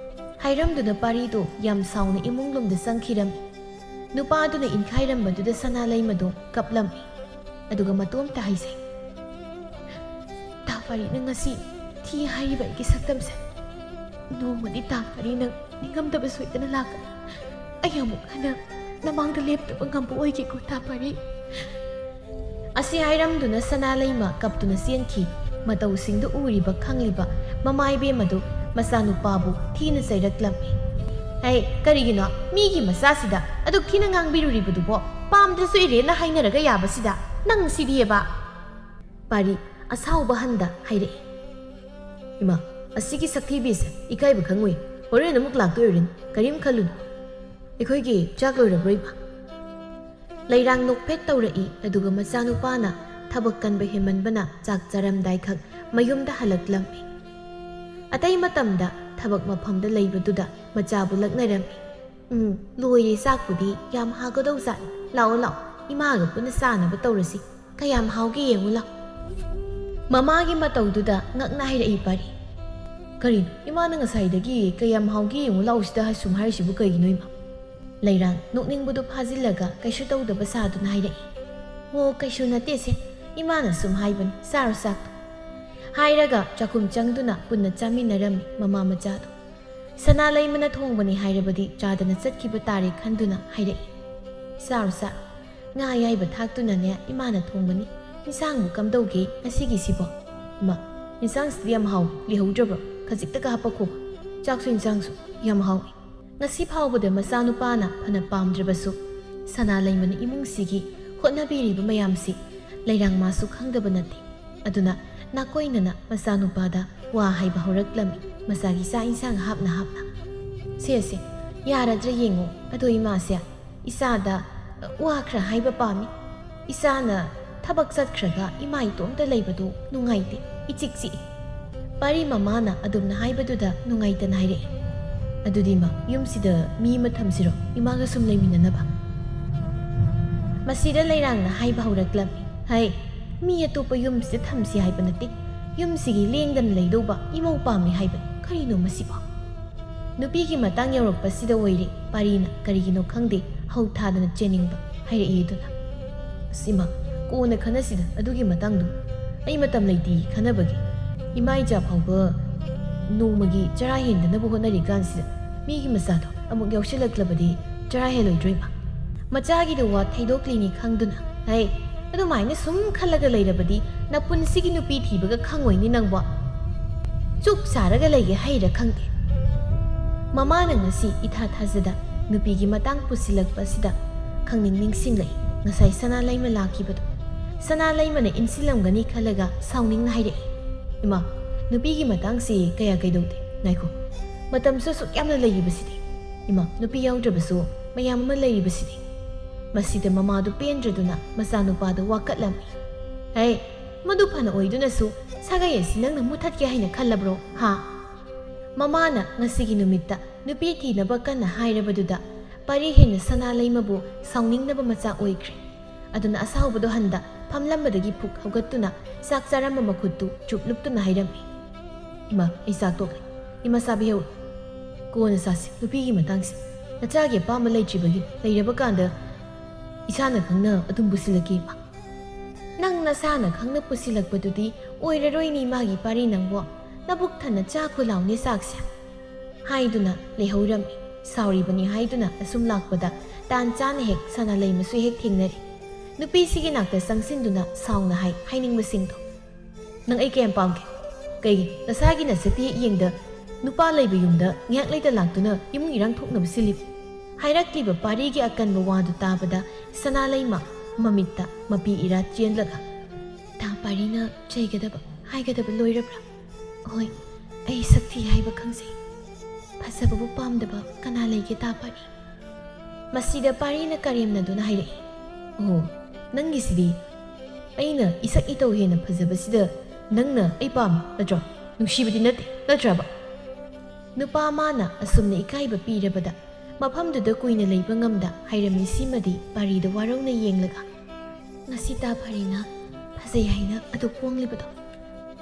ꯍꯥꯏꯔꯝꯗꯨꯅ ꯄꯥꯔꯤꯗꯣ ꯌꯥꯝ ꯁꯥꯎꯅ ꯏꯃꯨꯡ ꯂꯣꯝꯗ ꯆꯪꯈꯤꯔꯝꯃꯤ꯫ ꯅꯨꯄꯥꯗꯨꯅ ꯏꯟꯈꯥꯏꯔꯝꯕꯗꯨꯗ ꯁꯅꯥ ꯂꯩꯃꯗꯣ ꯀꯞꯂꯝꯃꯤ꯫ ꯑꯗꯨꯒ ꯃꯇꯣꯝꯇ ꯍꯥꯏꯖꯩ, "ꯇꯥ ꯄꯥꯔꯤ, ꯅꯪ ꯉꯁꯤ ꯊꯤ ꯍꯥꯏꯔꯤꯕ ꯑꯩꯒꯤ ꯁꯛꯇꯝꯁꯦ ꯅꯣꯡꯃꯗꯤ ꯇꯥ ꯄꯥꯔꯤ ꯅꯪ ꯅꯤꯡꯉꯝꯗꯕ ꯁꯣꯏꯗꯅ ꯂꯥꯛꯀꯅꯤ꯫ ꯑꯩ ꯑꯃꯨꯛ ꯍꯟꯅ ꯅꯃꯥꯡꯗ ꯂꯦꯞꯇꯕ ꯉꯝꯕ ꯑꯣꯏꯒꯦꯀꯣ ꯇꯥ ꯄꯥꯔꯤ꯫" ꯑꯁꯤ ꯍꯥꯏꯔꯝꯗꯨꯅ ꯁꯅꯥ ꯂꯩꯃ ꯀꯞꯇꯨꯅ ꯆꯦꯟꯈꯤ꯫ ꯃꯇꯧꯁꯤꯡꯗꯨ ꯎꯔꯤꯕ ꯈꯪꯂꯤꯕ ꯃꯃꯥ ꯏꯕꯦꯝꯃꯗꯨ ꯃꯆꯥꯅꯨꯄꯥꯕꯨ ꯊꯤꯅ ꯆꯩꯔꯛꯂꯝꯃꯤ꯫ "ꯍꯩ, ꯀꯔꯤꯒꯤꯅꯣ ꯃꯤꯒꯤ ꯃꯆꯥꯁꯤꯗ ꯑꯗꯨꯛ ꯊꯤꯅ ꯉꯥꯡꯕꯤꯔꯨꯔꯤꯕꯗꯨꯕꯣ? ꯄꯥꯝꯗ꯭ꯔꯁꯨ ꯏꯔꯦꯟꯅ ꯍꯥꯏꯅꯔꯒ ꯌꯥꯕꯁꯤꯗ ꯅꯪ ꯁꯤꯗꯤꯑꯕ!" ꯄꯥꯔꯤ ꯑꯁꯥꯎꯕ ꯍꯟꯗ ꯍꯥꯏꯔꯛꯏ, "ꯏꯃꯥ, ꯑꯁꯤꯒꯤ ꯁꯛꯊꯤꯕꯤꯁꯦ ꯏꯀꯥꯏꯕ ꯈꯪꯉꯨꯏ꯫ ꯍꯣꯔꯦꯟ ꯑꯃꯨꯛ ꯂꯥꯛꯇꯣꯏꯔꯤꯅꯤ, ꯀꯔꯤꯝ ꯈꯜꯂꯨꯅꯨ꯫ ꯑꯩꯈꯣꯏꯒꯤ ꯆꯥꯛ ꯂꯣꯏꯔꯕ꯭ꯔꯣ, ꯏꯃꯥ?" ꯂꯩꯔꯥꯡ ꯅꯣꯛꯐꯦꯠ ꯇꯧꯔꯛꯏ꯫ ꯑꯗꯨꯒ ꯃꯆꯥꯅꯨꯄꯥꯅ ꯊꯕꯛ ꯀꯟꯕ ꯍꯦꯟꯃꯟꯕꯅ ꯆꯥꯛ ꯆꯥꯔꯝꯗꯥꯏꯈꯛ ꯃꯌꯨꯝꯗ ꯍꯜꯂꯛꯂꯝꯃꯤ꯫ ꯑꯇꯩ ꯃꯇꯝꯗ ꯊꯕꯛ ꯃꯐꯝꯗ ꯂꯩꯕꯗꯨꯗ ꯃꯆꯥꯕꯨ ꯂꯛꯅꯔꯝꯃꯤ꯫ "ꯎꯝ, ꯂꯣꯏꯔꯦ ꯆꯥꯛꯄꯨꯗꯤ, ꯌꯥꯝ ꯍꯥꯒꯗꯧꯖꯥꯠꯅꯤ꯫ ꯂꯥꯛꯑꯣ, ꯂꯥꯛꯑꯣ, ꯏꯃꯥꯒ ꯄꯨꯟꯅ ꯆꯥꯅꯕ ꯇꯧꯔꯁꯤ꯫ ꯀꯌꯥꯝ ꯍꯥꯎꯒꯦ ꯌꯦꯡꯉꯨ ꯂꯥꯎ꯫" ꯃꯃꯥꯒꯤ ꯃꯇꯧꯗꯨꯗ ꯉꯛꯅ ꯍꯥꯏꯔꯛꯏ ꯄꯥꯔꯤ, "ꯀꯔꯤꯅꯣ, ꯏꯃꯥꯅ ꯉꯁꯥꯏꯗꯒꯤ 'ꯀꯌꯥꯝ ꯍꯥꯎꯒꯦ ꯌꯦꯡꯉꯨ ꯂꯥꯎ' ꯁꯤꯗ ꯁꯨꯝ ꯍꯥꯏꯔꯤꯁꯤꯕꯨ ꯀꯩꯒꯤꯅꯣ, ꯏꯃꯥ?" ꯂꯩꯔꯥꯡ ꯅꯣꯛꯅꯤꯡꯕꯗꯨ ꯐꯥꯖꯤꯜꯂꯒ ꯀꯩꯁꯨ ꯇꯧꯗꯕ ꯁꯥꯗꯨꯅ ꯍꯥꯏꯔꯛꯏ, "ꯑꯣ, ꯀꯩꯁꯨ ꯅꯠꯇꯦꯁꯦ, ꯏꯃꯥꯅ ꯁꯨꯝ ꯍꯥꯏꯕꯅꯤ, ꯆꯥꯔꯣ ꯆꯥꯛꯇꯣ꯫" ꯍꯥꯏꯔꯒ ꯆꯥꯛꯈꯨꯝ ꯆꯪꯗꯨꯅ ꯄꯨꯟꯅ ꯆꯥꯃꯤꯟꯅꯔꯝꯃꯤ ꯃꯃꯥ ꯃꯆꯥꯗꯣ꯫ ꯁꯅꯥ ꯂꯩꯃꯅ ꯊꯣꯡꯕꯅꯤ ꯍꯥꯏꯔꯕꯗꯤ ꯆꯥꯗꯅ ꯆꯠꯈꯤꯕ ꯇꯥꯔꯦ ꯈꯟꯗꯨꯅ ꯍꯥꯏꯔꯛꯏ, "ꯆꯥꯔꯣ, ꯆꯥꯔꯣ꯫ ꯉꯥ ꯑꯌꯥꯏꯕ ꯊꯥꯛꯇꯨꯅꯅꯦ ꯏꯃꯥꯅ ꯊꯣꯡꯕꯅꯤ꯫ ꯏꯟꯁꯥꯡꯕꯨ ꯀꯝꯗꯧꯒꯦ ꯉꯁꯤꯒꯤꯁꯤꯕꯣ? ꯏꯃꯥ, ꯏꯟꯁꯥꯡꯁꯤꯗꯤ ꯌꯥꯝ ꯍꯥꯎꯏ, ꯂꯤꯍꯧꯗ꯭ꯔꯕ꯭ꯔꯣ? ꯈꯖꯤꯛꯇꯒ ꯍꯥꯄꯛꯈꯣꯕ꯫ ꯆꯥꯛꯁꯨ ꯏꯟꯁꯥꯡꯁꯨ ꯌꯥꯝ ꯍꯥꯎꯏ꯫" ꯉꯁꯤ ꯐꯥꯎꯕꯗ ꯃꯆꯥꯅꯨꯄꯥꯅ ꯐꯅ ꯄꯥꯝꯗ꯭ꯔꯕꯁꯨ, ꯁꯅꯥ ꯂꯩꯃꯅ ꯏꯃꯨꯡꯁꯤꯒꯤ ꯍꯣꯠꯅꯕꯤꯔꯤꯕ ꯃꯌꯥꯝꯁꯤ ꯂꯩꯔꯥꯡ ꯃꯥꯁꯨ ꯈꯪꯗꯕ ꯅꯠꯇꯦ꯫ ꯑꯗꯨꯅ ꯅꯥꯀꯣꯏꯅꯅ ꯃꯆꯥꯅꯨꯄꯥꯗ ꯋꯥ ꯍꯥꯏꯕ ꯍꯧꯔꯛꯂꯝꯃꯤ, ꯃꯆꯥꯒꯤ ꯆꯥꯛ ꯏꯟꯁꯥꯡ ꯍꯥꯞꯅ ꯍꯥꯞꯅ꯫ "ꯁꯦ, ꯁꯦ, ꯌꯥꯔꯗ꯭ꯔꯥ ꯌꯦꯡꯉꯣ꯫ ꯑꯗꯣ ꯏꯃꯥꯁꯦ ꯏꯆꯥꯗ ꯋꯥ ꯈꯔ ꯍꯥꯏꯕ ꯄꯥꯝꯃꯤ꯫" "ꯏꯆꯥꯅ ꯊꯕꯛ ꯆꯠꯈ꯭ꯔꯒ ꯏꯃꯥ ꯏꯇꯣꯝꯇ ꯂꯩꯕꯗꯨ ꯅꯨꯡꯉꯥꯏꯇꯦ, ꯏꯆꯤꯛ ꯆꯤꯛꯏ꯫" ꯄꯥꯔꯤ ꯃꯃꯥꯅ ꯑꯗꯨꯝꯅ ꯍꯥꯏꯕꯗꯨꯗ ꯅꯨꯡꯉꯥꯏꯇꯅ ꯍꯥꯏꯔꯛꯏ, "ꯑꯗꯨꯗꯤ ꯏꯃꯥ, ꯌꯨꯝꯁꯤꯗ ꯃꯤ ꯑꯃ ꯊꯝꯁꯤꯔꯣ, ꯏꯃꯥꯒ ꯁꯨꯝ ꯂꯩꯃꯤꯟꯅꯅꯕ?" ꯃꯁꯤꯗ ꯂꯩꯔꯥꯡꯅ ꯍꯥꯏꯕ ꯍꯧꯔꯛꯂꯝꯃꯤ, "ꯍꯩ, ꯃꯤ ꯑꯇꯣꯞꯄ ꯌꯨꯝꯁꯤꯗ ꯊꯝꯁꯤ ꯍꯥꯏꯕ ꯅꯠꯇꯦ, ꯌꯨꯝꯁꯤꯒꯤ ꯂꯦꯡꯗꯅ ꯂꯩꯗꯧꯕ ꯏꯃꯧ ꯄꯥꯝꯃꯤ ꯍꯥꯏꯕꯅꯤ꯫ ꯀꯔꯤꯅꯣ ꯃꯁꯤꯕꯣ?" ꯅꯨꯄꯤꯒꯤ ꯃꯇꯥꯡ ꯌꯧꯔꯛꯄꯁꯤꯗ ꯑꯣꯏꯔꯦ ꯄꯥꯔꯤꯅ ꯀꯔꯤꯒꯤꯅꯣ ꯈꯪꯗꯦ ꯍꯧ ꯊꯥꯗꯅ ꯆꯦꯟꯅꯤꯡꯕ ꯍꯥꯏꯔꯛꯏ ꯑꯗꯨꯅ꯫ "ꯑꯁ ꯏꯃꯥ, ꯀꯣꯟꯅ ꯈꯟꯅꯁꯤꯗ ꯑꯗꯨꯒꯤ ꯃꯇꯥꯡꯗꯣ꯫ ꯑꯩ ꯃꯇꯝ ꯂꯩꯇꯦ ꯈꯟꯅꯕꯒꯤ꯫ ꯏꯃꯥ ꯏꯆꯥ ꯐꯥꯎꯕ ꯅꯣꯡꯃꯒꯤ ꯆꯔꯥ ꯍꯦꯟꯗꯅꯕ ꯍꯣꯠꯅꯔꯤꯀꯥꯟꯁꯤꯗ ꯃꯤꯒꯤ ꯃꯆꯥꯗꯣ ꯑꯃꯨꯛ ꯌꯥꯎꯁꯤꯜꯂꯛꯂꯕꯗꯤ ꯆꯔꯥ ꯍꯦꯜꯂꯣꯏꯗ꯭ꯔꯣ ꯏꯃꯥ?" ꯃꯆꯥꯒꯤꯗ ꯋꯥ ꯊꯩꯗꯣꯛꯂꯤꯅꯤ ꯈꯪꯗꯨꯅ, "ꯍꯩ, ꯑꯗꯨꯃꯥꯏꯅ ꯁꯨꯝ ꯈꯜꯂꯒ ꯂꯩꯔꯕꯗꯤ ꯅꯄꯨꯟꯁꯤꯒꯤ ꯅꯨꯄꯤ ꯊꯤꯕꯒ ꯈꯪꯉꯣꯏꯅꯦ ꯅꯪꯕꯣ꯫ ꯆꯨꯞ ꯁꯥꯔꯒ ꯂꯩꯒꯦ ꯍꯩꯔ ꯈꯪꯗꯦ꯫" ꯃꯃꯥꯅ ꯉꯁꯤ ꯏꯊꯥ ꯊꯥꯖꯗ ꯅꯨꯄꯤꯒꯤ ꯃꯇꯥꯡ ꯄꯨꯁꯤꯜꯂꯛꯄ ꯑꯁꯤꯗ ꯈꯪꯅꯤꯡ ꯅꯤꯡꯁꯤꯡꯂꯛꯏ꯫ ꯉꯁꯥꯏ ꯁꯅꯥ ꯂꯩꯃ ꯂꯥꯛꯈꯤꯕꯗꯣ꯫ ꯁꯅꯥ ꯂꯩꯃꯅ ꯏꯟꯁꯤꯜꯂꯝꯒꯅꯤ ꯈꯜꯂꯒ ꯁꯥꯎꯅꯤꯡꯅ ꯍꯥꯏꯔꯛꯏ, "ꯏꯃꯥ, ꯅꯨꯄꯤꯒꯤ ꯃꯇꯥꯡꯁꯤ ꯀꯌꯥ ꯀꯩꯗꯧꯗꯦ꯫ ꯉꯥꯏꯈꯣ, ꯃꯇꯝꯁꯨ ꯑꯁꯨꯛ ꯌꯥꯝꯅ ꯂꯩꯔꯤꯕꯁꯤꯗꯤ꯫ ꯏꯃꯥ, ꯅꯨꯄꯤ ꯌꯥꯎꯗ꯭ꯔꯕꯁꯨ ꯃꯌꯥꯝ ꯑꯃ ꯂꯩꯔꯤꯕꯁꯤꯗꯤ꯫" ꯃꯁꯤꯗ ꯃꯃꯥꯗꯨ ꯄꯦꯟꯗ꯭ꯔꯗꯨꯅ ꯃꯆꯥꯅꯨꯄꯥꯗꯨ ꯋꯥꯀꯠꯂꯝꯃꯤ꯫ "ꯍꯦ, ꯃꯗꯨ ꯐꯅ ꯑꯣꯏꯗꯨꯅꯁꯨ ꯁꯥꯒꯩ ꯑꯁꯤ ꯅꯪꯅ ꯃꯨꯊꯠꯀꯦ ꯍꯥꯏꯅ ꯈꯜꯂꯕ꯭ꯔꯣ, ꯍꯥ?" ꯃꯃꯥꯅ ꯉꯁꯤꯒꯤ ꯅꯨꯃꯤꯠꯇ ꯅꯨꯄꯤ ꯊꯤꯅꯕ ꯀꯟꯅ ꯍꯥꯏꯔꯕꯗꯨꯗ ꯄꯥꯔꯤ ꯍꯦꯟꯅ ꯁꯅꯥ ꯂꯩꯃꯕꯨ ꯁꯥꯎꯅꯤꯡꯅꯕ ꯃꯆꯥꯛ ꯑꯣꯏꯈ꯭ꯔꯦ꯫ ꯑꯗꯨꯅ ꯑꯁꯥꯎꯕꯗꯣ ꯍꯟꯗ ꯐꯝꯂꯝꯕꯗꯒꯤ ꯐꯨꯛ ꯍꯧꯒꯠꯇꯨꯅ ꯆꯥꯛ ꯆꯥꯔꯝꯕ ꯃꯈꯨꯠꯇꯨ ꯆꯨꯞ ꯂꯨꯞꯇꯨꯅ ꯍꯥꯏꯔꯝꯃꯤ, "ꯏꯃꯥ, ꯑꯩ ꯆꯥꯛ ꯇꯣꯛꯂꯦ꯫ ꯏꯃꯥ ꯆꯥꯕꯤꯍꯧꯔꯣ꯫ ꯀꯣꯟꯅ ꯆꯥꯁꯤ ꯅꯨꯄꯤꯒꯤ ꯃꯇꯥꯡꯁꯦ꯫ ꯅꯆꯥꯒꯤ ꯑꯄꯥꯝꯕ ꯂꯩꯇ꯭ꯔꯤꯕꯒꯤ ꯂꯩꯔꯕ ꯀꯥꯟꯗ ꯏꯁꯥꯅ ꯈꯪꯅ ꯑꯗꯨꯝ ꯄꯨꯁꯤꯜꯂꯛꯀꯦ ꯏꯃꯥ꯫" "ꯅꯪ ꯅꯁꯥꯅ ꯈꯪꯅ ꯄꯨꯁꯤꯜꯂꯛꯄꯗꯨꯗꯤ ꯑꯣꯏꯔꯔꯣꯏꯅꯦ ꯏꯃꯥꯒꯤ ꯄꯥꯔꯤ ꯅꯪꯕꯣ꯫ ꯅꯕꯨꯛ ꯊꯟꯅ ꯆꯥꯈꯣ ꯂꯥꯎꯅꯦ ꯆꯥꯛꯁꯦ꯫" ꯍꯥꯏꯗꯨꯅ ꯂꯩꯍꯧꯔꯝꯃꯤ꯫ ꯁꯥꯎꯔꯤꯕꯅꯤ ꯍꯥꯏꯗꯨꯅ ꯑꯁꯨꯝ ꯂꯥꯛꯄꯗ ꯇꯥꯟ ꯆꯥꯅ ꯍꯦꯛ ꯁꯅꯥ ꯂꯩꯃꯁꯨ ꯍꯦꯛ ꯊꯦꯡꯅꯔꯤ꯫ ꯅꯨꯄꯤꯁꯤꯒꯤ ꯅꯥꯛꯇ ꯆꯪꯁꯤꯟꯗꯨꯅ ꯁꯥꯎꯅ ꯍꯥꯏ ꯍꯥꯏꯅꯤꯡꯕꯁꯤꯡꯗꯣ꯫ "ꯅꯪ ꯑꯩ ꯀꯌꯥꯝ ꯄꯥꯝꯒꯦ? ꯀꯩꯒꯤ ꯅꯁꯥꯒꯤ ꯅꯁꯛꯇꯤ ꯍꯦꯛ ꯌꯦꯡꯗ ꯅꯨꯄꯥ ꯂꯩꯕ ꯌꯨꯝꯗ ꯉꯥꯏꯍꯥꯛ ꯂꯩꯇ ꯂꯥꯛꯇꯨꯅ ꯏꯃꯨꯡ ꯏꯔꯥꯡ ꯊꯣꯛꯅꯕ ꯁꯤꯜꯂꯤꯕ?" ꯍꯥꯏꯔꯛꯂꯤꯕ ꯄꯥꯔꯤꯒꯤ ꯑꯀꯟꯕ ꯋꯥꯗꯨ ꯇꯥꯕꯗ ꯁꯅꯥ ꯂꯩꯃ ꯃꯃꯤꯠꯇ ꯃꯄꯤ ꯏꯔꯥ ꯆꯦꯟꯂꯒ, "ꯇꯥ ꯄꯥꯔꯤꯅ ꯆꯩꯒꯗꯕ ꯍꯥꯏꯒꯗꯕ ꯂꯣꯏꯔꯕ꯭ꯔꯥ? ꯍꯣꯏ, ꯑꯩ ꯁꯛ ꯊꯤ ꯍꯥꯏꯕ ꯈꯪꯖꯩ꯫ ꯐꯖꯕꯕꯨ ꯄꯥꯝꯗꯕ ꯀꯅꯥ ꯂꯩꯒꯦ ꯇꯥ ꯄꯥꯔꯤ?" ꯃꯁꯤꯗ ꯄꯥꯔꯤꯅ ꯀꯔꯦꯝꯅꯗꯨꯅ ꯍꯥꯏꯔꯛꯏ, "ꯑꯣ, "ꯅꯪꯒꯤꯁꯤꯗꯤ ꯑꯩꯅ ꯏꯁꯛ ꯏꯇꯧ ꯍꯦꯟꯅ ꯐꯖꯕꯁꯤꯗ ꯅꯪꯅ ꯑꯩ ꯄꯥꯝꯃꯤ ꯅꯠꯇ꯭ꯔꯣ? ꯅꯨꯡꯁꯤꯕꯗꯤ ꯅꯠꯇꯦ ꯅꯠꯇ꯭ꯔꯕ?" ꯅꯨꯄꯥ ꯃꯥꯅ ꯑꯁꯨꯝꯅ ꯏꯀꯥꯏꯕ ꯄꯤꯔꯕꯗ ꯃꯐꯝꯗꯨꯗ ꯀꯨꯏꯅ ꯂꯩꯕ ꯉꯝꯗ ꯍꯥꯏꯔꯝꯃꯤ꯫ ꯁꯤꯃꯗꯤ ꯄꯥꯔꯤꯗ ꯋꯥꯔꯧꯅ ꯌꯦꯡꯂꯒ, "ꯉꯁꯤ ꯇꯥ ꯄꯥꯔꯤꯅ ꯐꯖꯩ ꯍꯥꯏꯅ ꯑꯗꯨ ꯄꯣꯡꯂꯤꯕꯗꯣ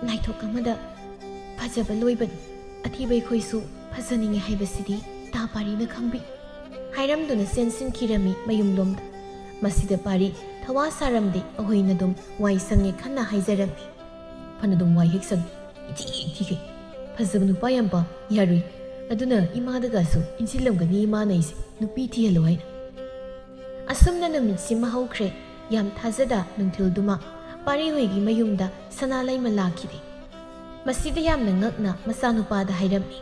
ꯅꯥꯏꯊꯣꯛ ꯑꯃꯗ ꯐꯖꯕ ꯂꯣꯏꯕꯅꯤ꯫ ꯑꯊꯤꯕ ꯑꯩꯈꯣꯏꯁꯨ ꯐꯖꯅꯤꯡꯉꯤ ꯍꯥꯏꯕꯁꯤꯗꯤ ꯇꯥ ꯄꯥꯔꯤꯅ ꯈꯪꯕꯤ" ꯍꯥꯏꯔꯝꯗꯨꯅ ꯆꯦꯟꯁꯤꯟꯈꯤꯔꯝꯃꯤ ꯃꯌꯨꯝꯂꯣꯝꯗ꯫ ꯃꯁꯤꯗ ꯄꯥꯔꯤ ꯊꯋꯥ ꯁꯥꯔꯝꯗꯦ꯫ ꯑꯍꯣꯏꯅ ꯑꯗꯨꯝ ꯋꯥꯏ ꯁꯪꯉꯦ ꯈꯟꯅ ꯍꯥꯏꯖꯔꯝꯃꯤ꯫ "ꯐꯅꯗꯨꯝ ꯋꯥꯏ ꯍꯦꯛ ꯁꯪꯉꯤ, ꯏꯊꯤ ꯊꯤꯈꯩ꯫ ꯐꯖꯕ ꯅꯨꯄꯥ ꯌꯥꯝ ꯄꯥꯝ, ꯌꯥꯔꯣꯏ꯫ ꯑꯗꯨꯅ ꯏꯃꯥꯗꯒꯁꯨ ꯏꯟꯁꯤꯜꯂꯝꯒꯅꯤ ꯏꯃꯥꯅ ꯑꯩꯁꯦ ꯅꯨꯄꯤ ꯊꯤꯍꯜꯂꯨ ꯍꯥꯏꯅ"꯫ ꯑꯁꯨꯝꯅ ꯅꯨꯃꯤꯠꯁꯤꯃ ꯍꯧꯈ꯭ꯔꯦ꯫ ꯌꯥꯝ ꯊꯥꯖꯗ ꯅꯨꯡꯊꯤꯜꯗꯨꯃ ꯄꯥꯔꯤ ꯍꯣꯏꯒꯤ ꯃꯌꯨꯝꯗ ꯁꯅꯥ ꯂꯩꯃ ꯂꯥꯛꯈꯤꯗꯦ꯫ ꯃꯁꯤꯗ ꯌꯥꯝꯅ ꯉꯛꯅ ꯃꯆꯥꯅꯨꯄꯥꯗ ꯍꯥꯏꯔꯝꯃꯤ,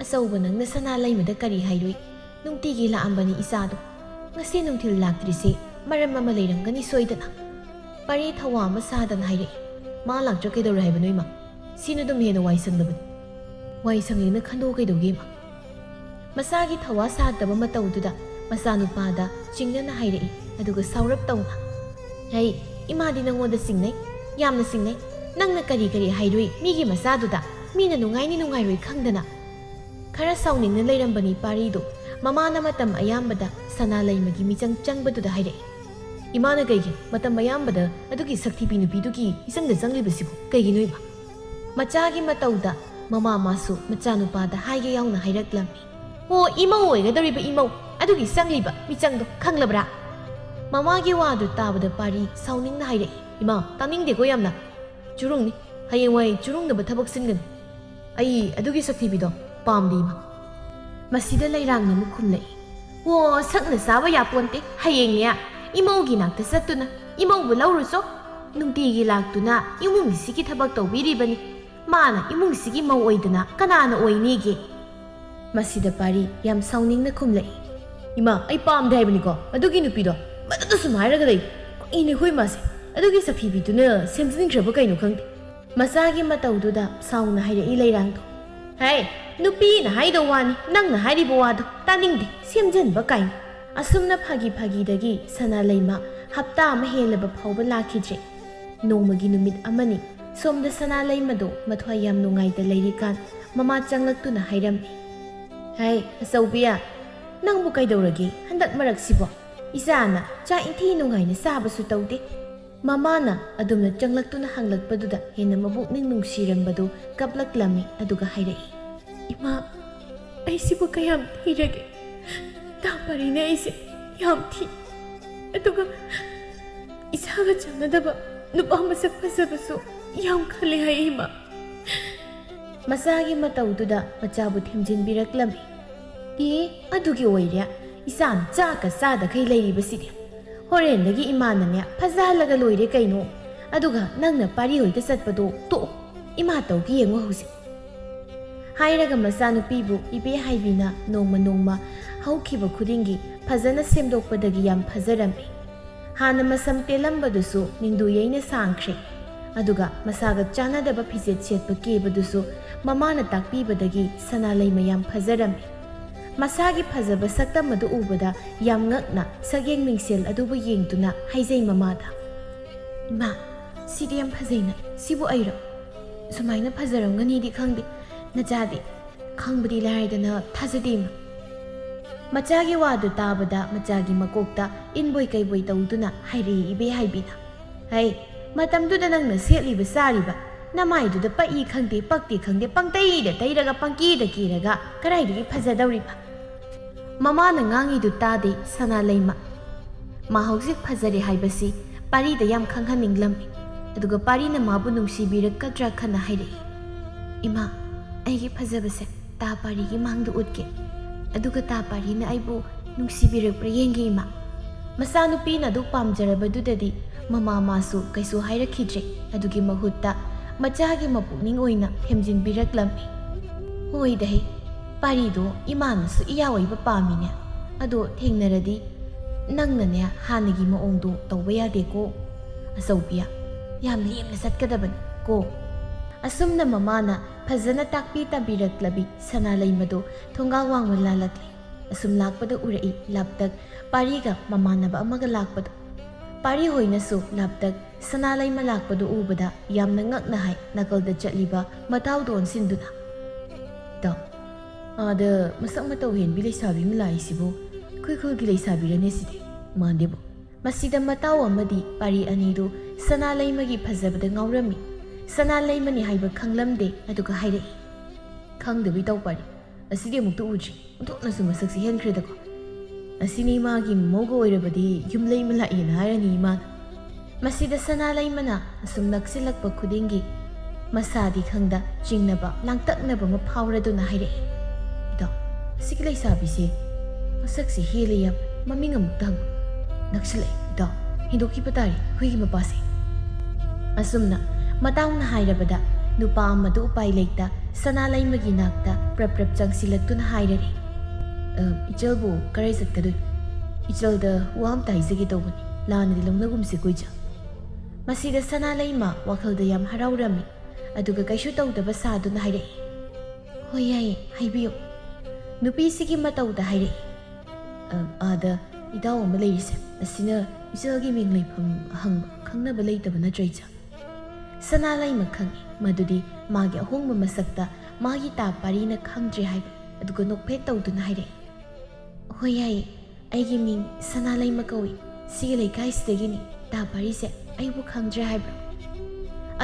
"ꯑꯆꯧꯕ, ꯅꯪꯅ ꯁꯅꯥ ꯂꯩꯃꯗ ꯀꯔꯤ ꯍꯥꯏꯔꯨꯏ? ꯅꯨꯡꯇꯤꯒꯤ ꯂꯥꯛꯑꯝꯕꯅꯤ ꯏꯆꯥꯗꯣ꯫ ꯉꯁꯤ ꯅꯨꯡꯊꯤꯜ ꯂꯥꯛꯇ꯭ꯔꯤꯁꯦ ꯃꯔꯝ ꯑꯃ ꯂꯩꯔꯝꯒꯅꯤ ꯁꯣꯏꯗꯅ"꯫ ꯄꯥꯔꯤ ꯊꯋꯥ ꯑꯃ ꯁꯥꯗꯅ ꯍꯥꯏꯔꯛꯏ, "ꯃꯥ ꯂꯥꯛꯇ꯭ꯔ ꯀꯩꯗꯧꯔꯦ ꯍꯥꯏꯕꯅꯣ ꯏꯃꯥ? ꯁꯤꯅ ꯑꯗꯨꯝ ꯍꯦꯟꯅ ꯋꯥꯏ ꯁꯪꯂꯕꯅꯤ"꯫ "ꯋꯥꯏ ꯁꯪꯂꯦꯅ ꯈꯟꯗꯣꯛꯑꯣ ꯀꯩꯗꯧꯒꯦ ꯏꯃꯥ?" ꯃꯆꯥꯒꯤ ꯊꯋꯥ ꯁꯥꯗꯕ ꯃꯇꯧꯗꯨꯗ ꯃꯆꯥꯅꯨꯄꯥꯗ ꯆꯤꯡꯅꯅ ꯍꯥꯏꯔꯛꯏ, ꯑꯗꯨꯒ ꯁꯥꯎꯔꯞ ꯇꯧꯅ, "ꯍꯩ, ꯏꯃꯥꯗꯤ ꯅꯪꯉꯣꯟꯗ ꯆꯤꯡꯅꯩ, ꯌꯥꯝꯅ ꯆꯤꯡꯅꯩ꯫ ꯅꯪꯅ ꯀꯔꯤ ꯀꯔꯤ ꯍꯥꯏꯔꯨꯏ ꯃꯤꯒꯤ ꯃꯆꯥꯗꯨꯗ? ꯃꯤꯅ ꯅꯨꯡꯉꯥꯏꯅꯤ ꯅꯨꯡꯉꯥꯏꯔꯣꯏ ꯈꯪꯗꯅ"꯫ ꯈꯔ ꯁꯥꯎꯅꯤꯡꯅ ꯂꯩꯔꯝꯕꯅꯤ ꯄꯥꯔꯤꯗꯨ꯫ ꯃꯃꯥꯅ ꯃꯇꯝ ꯑꯌꯥꯝꯕꯗ ꯁꯅꯥ ꯂꯩꯃꯒꯤ ꯃꯤꯆꯪ ꯆꯪꯕꯗꯨꯗ ꯍꯥꯏꯔꯛꯏ, "ꯏꯃꯥꯅ ꯀꯩꯒꯤꯅꯣ ꯃꯇꯝ ꯑꯌꯥꯝꯕꯗ ꯑꯗꯨꯒꯤ ꯁꯛꯊꯤꯕꯤ ꯅꯨꯄꯤꯗꯨꯒꯤ ꯃꯤꯆꯪꯗ ꯆꯪꯂꯤꯕꯁꯤꯕꯨ? ꯀꯩꯒꯤꯅꯣ ꯏꯃꯥ?" ꯃꯆꯥꯒꯤ ꯃꯇꯧꯗ ꯃꯃꯥ ꯃꯥꯁꯨ ꯃꯆꯥꯅꯨꯄꯥꯗ ꯍꯥꯏꯒꯦ ꯌꯥꯎꯅ ꯍꯥꯏꯔꯛꯂꯝꯃꯤ, "ꯑꯣ, ꯏꯃꯧ ꯑꯣꯏꯒꯗꯧꯔꯤꯕ ꯏꯃꯧ ꯑꯗꯨꯒꯤ ꯆꯪꯂꯤꯕ ꯃꯤꯆꯪꯗꯣ ꯈꯪꯂꯕ꯭ꯔꯥ?" ꯃꯃꯥꯒꯤ ꯋꯥꯗꯨ ꯇꯥꯕꯗ ꯄꯥꯔꯤ ꯁꯥꯎꯅꯤꯡꯅ ꯍꯥꯏꯔꯛꯏ, "ꯏꯃꯥ, ꯇꯥꯅꯤꯡꯗꯦꯀꯣ ꯌꯥꯝꯅ꯫ ꯆꯨꯔꯨꯡꯅꯤ, ꯍꯌꯦꯡꯋꯥꯏ ꯆꯨꯔꯨꯡꯅꯕ ꯊꯕꯛ ꯁꯤꯟꯒꯅꯤ꯫ ꯑꯩ ꯑꯗꯨꯒꯤ ꯁꯛꯊꯤꯕꯤꯗꯣ ꯄꯥꯝꯗꯦ ꯏꯃꯥ"꯫ ꯃꯁꯤꯗ ꯂꯩꯔꯥꯡꯅ ꯑꯃꯨꯛ ꯈꯨꯝꯂꯛꯏ, "ꯑꯣ, ꯁꯛꯅ ꯆꯥꯕ ꯌꯥꯄꯣꯟꯇꯦ꯫ ꯍꯌꯦꯡꯅꯦ ꯏꯃꯧꯒꯤ ꯅꯥꯛꯇ ꯆꯠꯇꯨꯅ ꯏꯃꯧꯕꯨ ꯂꯧꯔꯨꯆꯣ꯫ ꯅꯨꯡꯇꯤꯒꯤ ꯂꯥꯛꯇꯨꯅ ꯏꯃꯨꯡꯁꯤꯒꯤ ꯊꯕꯛ ꯇꯧꯕꯤꯔꯤꯕꯅꯤ꯫ ꯃꯥꯅ ꯏꯃꯨꯡꯁꯤꯒꯤ ꯃꯧ ꯑꯣꯏꯗꯅ ꯀꯅꯥꯅ ꯑꯣꯏꯅꯤꯒꯦ?" ꯃꯁꯤꯗ ꯄꯥꯔꯤ ꯌꯥꯝ ꯁꯥꯎꯅꯤꯡꯅ ꯈꯨꯝꯂꯛꯏ, "ꯏꯃꯥ, ꯑꯩ ꯄꯥꯝꯗꯦ ꯍꯥꯏꯕꯅꯤꯀꯣ ꯑꯗꯨꯒꯤ ꯅꯨꯄꯤꯗꯣ꯫ ꯃꯗꯨꯗ ꯁꯨꯝ ꯍꯥꯏꯔꯒ ꯂꯩ꯫ ꯀꯨꯏꯅ ꯑꯩꯈꯣꯏ ꯃꯥꯁꯦ ꯑꯗꯨꯒꯤ ꯁꯛꯊꯤꯕꯤꯗꯨꯅ ꯁꯦꯝꯖꯤꯟꯈ꯭ꯔꯕ ꯀꯩꯅꯣ ꯈꯪꯗꯦ"꯫ ꯃꯆꯥꯒꯤ ꯃꯇꯧꯗꯨꯗ ꯁꯥꯎꯅ ꯍꯥꯏꯔꯛꯏ ꯂꯩꯔꯥꯡꯗꯣ, "ꯍꯦ, ꯅꯨꯄꯤꯅ ꯍꯥꯏꯗꯧ ꯋꯥꯅꯤ, ꯅꯪꯅ ꯍꯥꯏꯔꯤꯕ ꯋꯥꯗꯣ ꯇꯥꯅꯤꯡꯗꯦ, ꯁꯦꯝꯖꯤꯟꯕ ꯀꯥꯏꯅ"꯫ ꯑꯁꯨꯝꯅ ꯐꯥꯒꯤ ꯐꯥꯒꯤꯗꯒꯤ ꯁꯅꯥ ꯂꯩꯃ ꯍꯞꯇꯥ ꯑꯃ ꯍꯦꯜꯂꯕ ꯐꯥꯎꯕ ꯂꯥꯛꯈꯤꯗ꯭ꯔꯦ꯫ ꯅꯣꯡꯃꯒꯤ ꯅꯨꯃꯤꯠ ꯑꯃꯅꯤ ꯁꯣꯝꯗ ꯁꯅꯥ ꯂꯩꯃꯗꯣ ꯃꯊ꯭ꯋꯥꯏ ꯌꯥꯝ ꯅꯨꯡꯉꯥꯏꯇ ꯂꯩꯔꯤꯀꯥꯟ ꯃꯃꯥ ꯆꯪꯂꯛꯇꯨꯅ ꯍꯥꯏꯔꯝꯃꯤ, "ꯍꯩ ꯑꯆꯧꯕꯤꯌꯥ, ꯅꯪꯕꯨ ꯀꯩꯗꯧꯔꯒꯦ ꯍꯟꯗꯛ ꯃꯔꯛꯁꯤꯕꯣ? ꯏꯆꯥꯅ ꯆꯥꯛ ꯏꯟꯊꯤ ꯅꯨꯡꯉꯥꯏꯅ ꯆꯥꯕꯁꯨ ꯇꯧꯗꯦ꯫" ꯃꯃꯥꯅ ꯑꯗꯨꯝꯅ ꯆꯪꯂꯛꯇꯨꯅ ꯍꯪꯂꯛꯄꯗꯨꯗ ꯍꯦꯟꯅ ꯃꯕꯨꯛꯅꯤꯡ ꯅꯨꯡꯁꯤꯔꯝꯕꯗꯨ ꯀꯞꯂꯛꯂꯝꯃꯤ꯫ ꯑꯗꯨꯒ ꯍꯥꯏꯔꯛꯏ, "ꯏꯃꯥ, ꯑꯩꯁꯤꯕꯨ ꯀꯌꯥꯝ ꯊꯤꯔꯒꯦ? ꯇꯥ ꯄꯥꯔꯤꯅ ꯑꯩꯁꯦ ꯌꯥꯝ ꯊꯤ꯫ ꯑꯗꯨꯒ ꯏꯁꯥꯒ ꯆꯥꯟꯅꯗꯕ ꯅꯨꯄꯥ ꯃꯁꯛ ꯐꯖꯕꯁꯨ ꯌꯥꯝ ꯈꯜꯂꯦ ꯍꯥꯏ ꯏꯃꯥ꯫" ꯃꯆꯥꯒꯤ ꯃꯇꯧꯗꯨꯗ ꯃꯆꯥꯕꯨ ꯊꯦꯝꯖꯤꯟꯕꯤꯔꯛꯂꯝꯃꯤ꯫ "ꯑꯦ, ꯑꯗꯨꯒꯤ ꯑꯣꯏꯔꯦ ꯏꯆꯥꯅ ꯆꯥꯛꯀ ꯆꯥꯗꯈꯩ ꯂꯩꯔꯤꯕꯁꯤꯗꯤ꯫ ꯍꯣꯔꯦꯟꯗꯒꯤ ꯏꯃꯥꯅꯅꯦ ꯐꯖꯍꯜꯂꯒ ꯂꯣꯏꯔꯦ ꯀꯩꯅꯣ꯫ ꯑꯗꯨꯒ ꯅꯪꯅ ꯄꯥꯔꯤ ꯍꯣꯏꯗ ꯆꯠꯄꯗꯣ ꯇꯣꯛꯑꯣ꯫ ꯏꯃꯥ ꯇꯧꯒꯦ ꯌꯦꯡꯉꯣ ꯍꯧꯖꯤꯛ꯫" ꯍꯥꯏꯔꯒ ꯃꯆꯥꯅꯨꯄꯤꯕꯨ ꯏꯕꯦ ꯍꯥꯏꯕꯤꯅ ꯅꯣꯡꯃ ꯅꯣꯡꯃ ꯍꯧꯈꯤꯕ ꯈꯨꯗꯤꯡꯒꯤ ꯐꯖꯅ ꯁꯦꯝꯗꯣꯛꯄꯗꯒꯤ ꯌꯥꯝ ꯐꯖꯔꯝꯃꯤ꯫ ꯍꯥꯟꯅ ꯃꯁꯝ ꯇꯦꯜꯂꯝꯕꯗꯨꯁꯨ ꯅꯤꯡꯗꯨ ꯌꯩꯅ ꯁꯥꯡꯈ꯭ꯔꯦ꯫ ꯑꯗꯨꯒ ꯃꯁꯥꯒ ꯆꯥꯟꯅꯗꯕ ꯐꯤꯖꯦꯠ ꯁꯦꯠꯄ ꯀꯦꯕꯗꯨꯁꯨ ꯃꯃꯥꯅ ꯇꯥꯛꯄꯤꯕꯗꯒꯤ ꯁꯅꯥ ꯂꯩꯃ ꯌꯥꯝ ꯐꯖꯔꯝꯃꯤ꯫ ꯃꯁꯥꯒꯤ ꯐꯖꯕ ꯁꯛꯇꯝ ꯑꯗꯨ ꯎꯕꯗ ꯌꯥꯝ ꯉꯛꯅ ꯁꯛꯌꯦꯡ ꯃꯤꯡꯁꯦꯜ ꯑꯗꯨꯕꯨ ꯌꯦꯡꯗꯨꯅ ꯍꯥꯏꯖꯩ ꯃꯃꯥꯗ, "ꯏꯃꯥ, ꯁꯤꯗꯤ ꯌꯥꯝ ꯐꯖꯩꯅ, ꯁꯤꯕꯨ ꯑꯩꯔꯣ? ꯁꯨꯃꯥꯏꯅ ꯐꯖꯔꯝꯒꯅꯤꯗꯤ ꯈꯪꯗꯦ꯫ ꯅꯆꯥꯗꯤ ꯈꯪꯕꯗꯤ ꯂꯥꯏꯔꯗꯅ ꯊꯥꯖꯗꯦ ꯏꯃꯥ꯫" ꯃꯆꯥꯒꯤ ꯋꯥꯗꯨ ꯇꯥꯕꯗ ꯃꯆꯥꯒꯤ ꯃꯀꯣꯛꯇ ꯏꯟꯕꯣꯏ ꯀꯩꯕꯣꯏ ꯇꯧꯗꯨꯅ ꯍꯥꯏꯔꯛꯏ ꯏꯕꯦ ꯍꯥꯏꯕꯤꯅ, "ꯍꯩ, ꯃꯇꯝꯗꯨꯗ ꯅꯪꯅ ꯁꯦꯠꯂꯤꯕ ꯆꯥꯔꯤꯕ ꯅꯃꯥꯏꯗꯨꯗ ꯄꯛꯏ ꯈꯪꯗꯦ ꯄꯛꯇꯦ ꯈꯪꯗꯦ ꯄꯪꯇꯩꯗ ꯇꯩꯔꯒ ꯄꯪꯀꯦꯗ ꯀꯦꯔꯒ ꯀꯗꯥꯏꯗꯒꯤ ꯐꯖꯗꯧꯔꯤꯕ?" ꯃꯃꯥꯅ ꯉꯥꯡꯉꯤꯗꯨ ꯇꯥꯗꯦ ꯁꯅꯥ ꯂꯩꯃ꯫ ꯃꯥ ꯍꯧꯖꯤꯛ ꯐꯖꯔꯦ ꯍꯥꯏꯕꯁꯤ ꯄꯥꯔꯤꯗ ꯌꯥꯝ ꯈꯪꯍꯟꯅꯤꯡꯂꯝꯃꯤ꯫ ꯑꯗꯨꯒ ꯄꯥꯔꯤꯅ ꯃꯥꯕꯨ ꯅꯨꯡꯁꯤꯕꯤꯔꯛꯀꯗ꯭ꯔꯥ ꯈꯟꯅ ꯍꯥꯏꯔꯛꯏ, "ꯏꯃꯥ, ꯑꯩꯒꯤ ꯐꯖꯕꯁꯦ ꯇꯥ ꯄꯥꯔꯤꯒꯤ ꯃꯥꯡꯗ ꯎꯠꯀꯦ꯫ ꯑꯗꯨꯒ ꯇꯥ ꯄꯥꯔꯤꯅ ꯑꯩꯕꯨ ꯅꯨꯡꯁꯤꯕꯤꯔꯛꯄ꯭ꯔꯥ ꯌꯦꯡꯒꯦ ꯏꯃꯥ꯫" ꯃꯆꯥꯅꯨꯄꯤꯅ ꯑꯗꯨ ꯄꯥꯝꯖꯔꯕꯗꯨꯗꯗꯤ ꯃꯃꯥ ꯃꯥꯁꯨ ꯀꯩꯁꯨ ꯍꯥꯏꯔꯛꯈꯤꯗ꯭ꯔꯦ꯫ ꯑꯗꯨꯒꯤ ꯃꯍꯨꯠꯇ ꯃꯆꯥꯒꯤ ꯃꯄꯨꯛꯅꯤꯡ ꯑꯣꯏꯅ ꯊꯦꯝꯖꯤꯟꯕꯤꯔꯛꯂꯝꯃꯤ꯫ "ꯍꯣꯏꯗ ꯍꯦ, ꯄꯥꯔꯤꯗꯣ ꯏꯃꯥꯅꯁꯨ ꯏꯌꯥ ꯑꯣꯏꯕ ꯄꯥꯝꯃꯤꯅꯦ꯫ ꯑꯗꯣ ꯊꯦꯡꯅꯔꯗꯤ ꯅꯪꯅꯅꯦ ꯍꯥꯟꯅꯒꯤ ꯃꯑꯣꯡꯗꯣ ꯇꯧꯕ ꯌꯥꯗꯦꯀꯣ꯫ ꯑꯆꯧꯕꯤꯌꯥ, ꯌꯥꯝ ꯂꯦꯝꯅ ꯆꯠꯀꯗꯕꯅꯤ ꯀꯣ꯫" ꯑꯁꯨꯝꯅ ꯃꯃꯥꯅ ꯐꯖꯅ ꯇꯥꯛꯄꯤ ꯇꯝꯕꯤꯔꯛꯂꯕꯤ ꯁꯅꯥ ꯂꯩꯃꯗꯣ ꯊꯣꯡꯒꯥꯜ ꯋꯥꯡꯃ ꯂꯥꯜꯂꯛꯂꯤ꯫ ꯑꯁꯨꯝ ꯂꯥꯛꯄꯗ ꯎꯔꯛꯏ ꯂꯥꯞꯇꯛ ꯄꯥꯔꯤꯒ ꯃꯃꯥꯟꯅꯕ ꯑꯃꯒ ꯂꯥꯛꯄꯗꯣ꯫ ꯄꯥꯔꯤ ꯍꯣꯏꯅꯁꯨ ꯂꯥꯞꯇꯛ ꯁꯅꯥ ꯂꯩꯃ ꯂꯥꯛꯄꯗꯨ ꯎꯕꯗ ꯌꯥꯝꯅ ꯉꯛꯅ ꯍꯥꯏ, ꯅꯥꯀꯜꯗ ꯆꯠꯂꯤꯕ ꯃꯇꯥꯎꯗ ꯑꯣꯟꯁꯤꯟꯗꯨꯅ, "ꯏꯇꯥꯎ, ꯑꯥꯗ ꯃꯁꯛ ꯃꯇꯧ ꯍꯦꯟꯕꯤ ꯂꯩꯁꯥꯕꯤ ꯑꯃ ꯂꯥꯛꯏꯁꯤꯕꯨ ꯑꯩꯈꯣꯏ ꯈꯨꯜꯒꯤ ꯂꯩꯁꯥꯕꯤꯔꯅꯦ ꯁꯤꯗꯤ? ꯃꯥꯟꯗꯦꯕꯨ"꯫ ꯃꯁꯤꯗ ꯃꯇꯥꯎ ꯑꯃꯗꯤ ꯄꯥꯔꯤ ꯑꯅꯤꯗꯨ ꯁꯅꯥ ꯂꯩꯃꯒꯤ ꯐꯖꯕꯗ ꯉꯥꯎꯔꯝꯃꯤ꯫ ꯁꯅꯥ ꯂꯩꯃꯅꯤ ꯍꯥꯏꯕ ꯈꯪꯂꯝꯗꯦ, ꯑꯗꯨꯒ ꯍꯥꯏꯔꯛꯏ, "ꯈꯪꯗꯕ ꯏꯇꯥꯎ ꯄꯥꯔꯤ, ꯑꯁꯤꯗꯤ ꯑꯃꯨꯛꯇ ꯎꯗ꯭ꯔꯤ꯫ ꯑꯣꯟꯊꯣꯛꯅꯁꯨ ꯃꯁꯛꯁꯤ ꯍꯦꯟꯈ꯭ꯔꯦꯗꯀꯣ꯫ ꯑꯁꯤꯅꯤ ꯃꯥꯒꯤ ꯃꯧꯒ ꯑꯣꯏꯔꯕꯗꯤ ꯌꯨꯝ ꯂꯩꯃ ꯂꯥꯛꯑꯦꯅ ꯍꯥꯏꯔꯅꯤ ꯏꯃꯥꯅ"꯫ ꯃꯁꯤꯗ ꯁꯅꯥ ꯂꯩꯃꯅ ꯑꯁꯨꯝ ꯅꯛꯁꯤꯜꯂꯛꯄ ꯈꯨꯗꯤꯡꯒꯤ ꯃꯁꯥꯗꯤ ꯈꯪꯗ ꯆꯤꯡꯅꯕ, ꯂꯥꯡꯇꯛꯅꯕ ꯑꯃ ꯐꯥꯎꯔꯗꯨꯅ ꯍꯥꯏꯔꯛꯏ, "ꯏꯇꯥꯎ, ꯑꯁꯤꯒꯤ ꯂꯩꯁꯥꯕꯤꯁꯦ ꯃꯁꯛꯁꯤ ꯍꯦꯜꯂꯦ ꯌꯥꯝ꯫ ꯃꯃꯤꯡ ꯑꯃꯨꯛꯇ ꯍꯪꯉꯨ꯫ ꯅꯛꯁꯤꯜꯂꯛꯑꯦ ꯏꯇꯥꯎ, ꯍꯦꯟꯗꯣꯛꯈꯤꯕ ꯇꯥꯔꯦ ꯍꯨꯏꯒꯤ ꯃꯄꯥꯁꯦ"꯫ ꯑꯁꯨꯝꯅ ꯃꯇꯥꯎꯅ ꯍꯥꯏꯔꯕꯗ ꯅꯨꯄꯥ ꯑꯃꯗꯨ ꯎꯄꯥꯏ ꯂꯩꯇ ꯁꯅꯥ ꯂꯩꯃꯒꯤ ꯅꯥꯛꯇ ꯄ꯭ꯔꯞ ꯄ꯭ꯔꯞ ꯆꯪꯁꯤꯜꯂꯛꯇꯨꯅ ꯍꯥꯏꯔꯔꯦ, "ꯑ, ꯏꯆꯜꯕꯨ ꯀꯔꯥꯏ ꯆꯠꯀꯗꯣꯏꯅꯣ? ꯏꯆꯜꯗ ꯋꯥ ꯑꯝꯇ ꯍꯥꯏꯖꯒꯦ ꯇꯧꯕꯅꯤ, ꯂꯥꯟꯅꯗꯤ ꯂꯧꯅꯒꯨꯝꯁꯦ ꯀꯣ ꯏꯆꯜ"꯫ ꯃꯁꯤꯗ ꯁꯅꯥ ꯂꯩꯃ ꯋꯥꯈꯜꯗ ꯌꯥꯝ ꯍꯔꯥꯎꯔꯝꯃꯤ, ꯑꯗꯨꯒ ꯀꯩꯁꯨ ꯇꯧꯗꯕ ꯁꯥꯗꯨꯅ ꯍꯥꯏꯔꯛꯏ, "ꯍꯣꯏ, ꯌꯥꯏꯌꯦ, ꯍꯥꯏꯕꯤꯌꯨ"꯫ ꯅꯨꯄꯤꯁꯤꯒꯤ ꯃꯇꯧꯗ ꯍꯥꯏꯔꯛꯏ, "ꯑ, ꯑꯥꯗ ꯏꯇꯥꯎ ꯑꯃ ꯂꯩꯔꯤꯁꯦ, ꯑꯁꯤꯅ ꯏꯆꯜꯒꯤ ꯃꯤꯡ ꯂꯩꯐꯝ ꯍꯪꯕ ꯈꯪꯅꯕ ꯂꯩꯇꯕ ꯅꯠꯇ꯭ꯔ ꯏꯆꯜ?" ꯁꯅꯥ ꯂꯩꯃ ꯈꯪꯏ ꯃꯗꯨꯗꯤ ꯃꯥꯒꯤ ꯑꯍꯣꯡꯕ ꯃꯁꯛꯇ ꯃꯥꯒꯤ ꯇꯥ ꯄꯥꯔꯤꯅ ꯈꯪꯗ꯭ꯔꯦ ꯍꯥꯏꯕ, ꯑꯗꯨꯒ ꯅꯣꯛꯐꯦꯠ ꯇꯧꯗꯨꯅ ꯍꯥꯏꯔꯛꯏ, "ꯍꯣꯏ, ꯌꯥꯏꯌꯦ, ꯑꯩꯒꯤ ꯃꯤꯡ ꯁꯅꯥ ꯂꯩꯃ ꯀꯧꯏ, ꯁꯤꯒꯤ ꯂꯩꯀꯥꯏꯁꯤꯗꯒꯤꯅꯤ꯫ ꯇꯥ ꯄꯥꯔꯤꯁꯦ ꯑꯩꯕꯨ ꯈꯪꯗ꯭ꯔꯦ ꯍꯥꯏꯕ꯭ꯔꯣ?"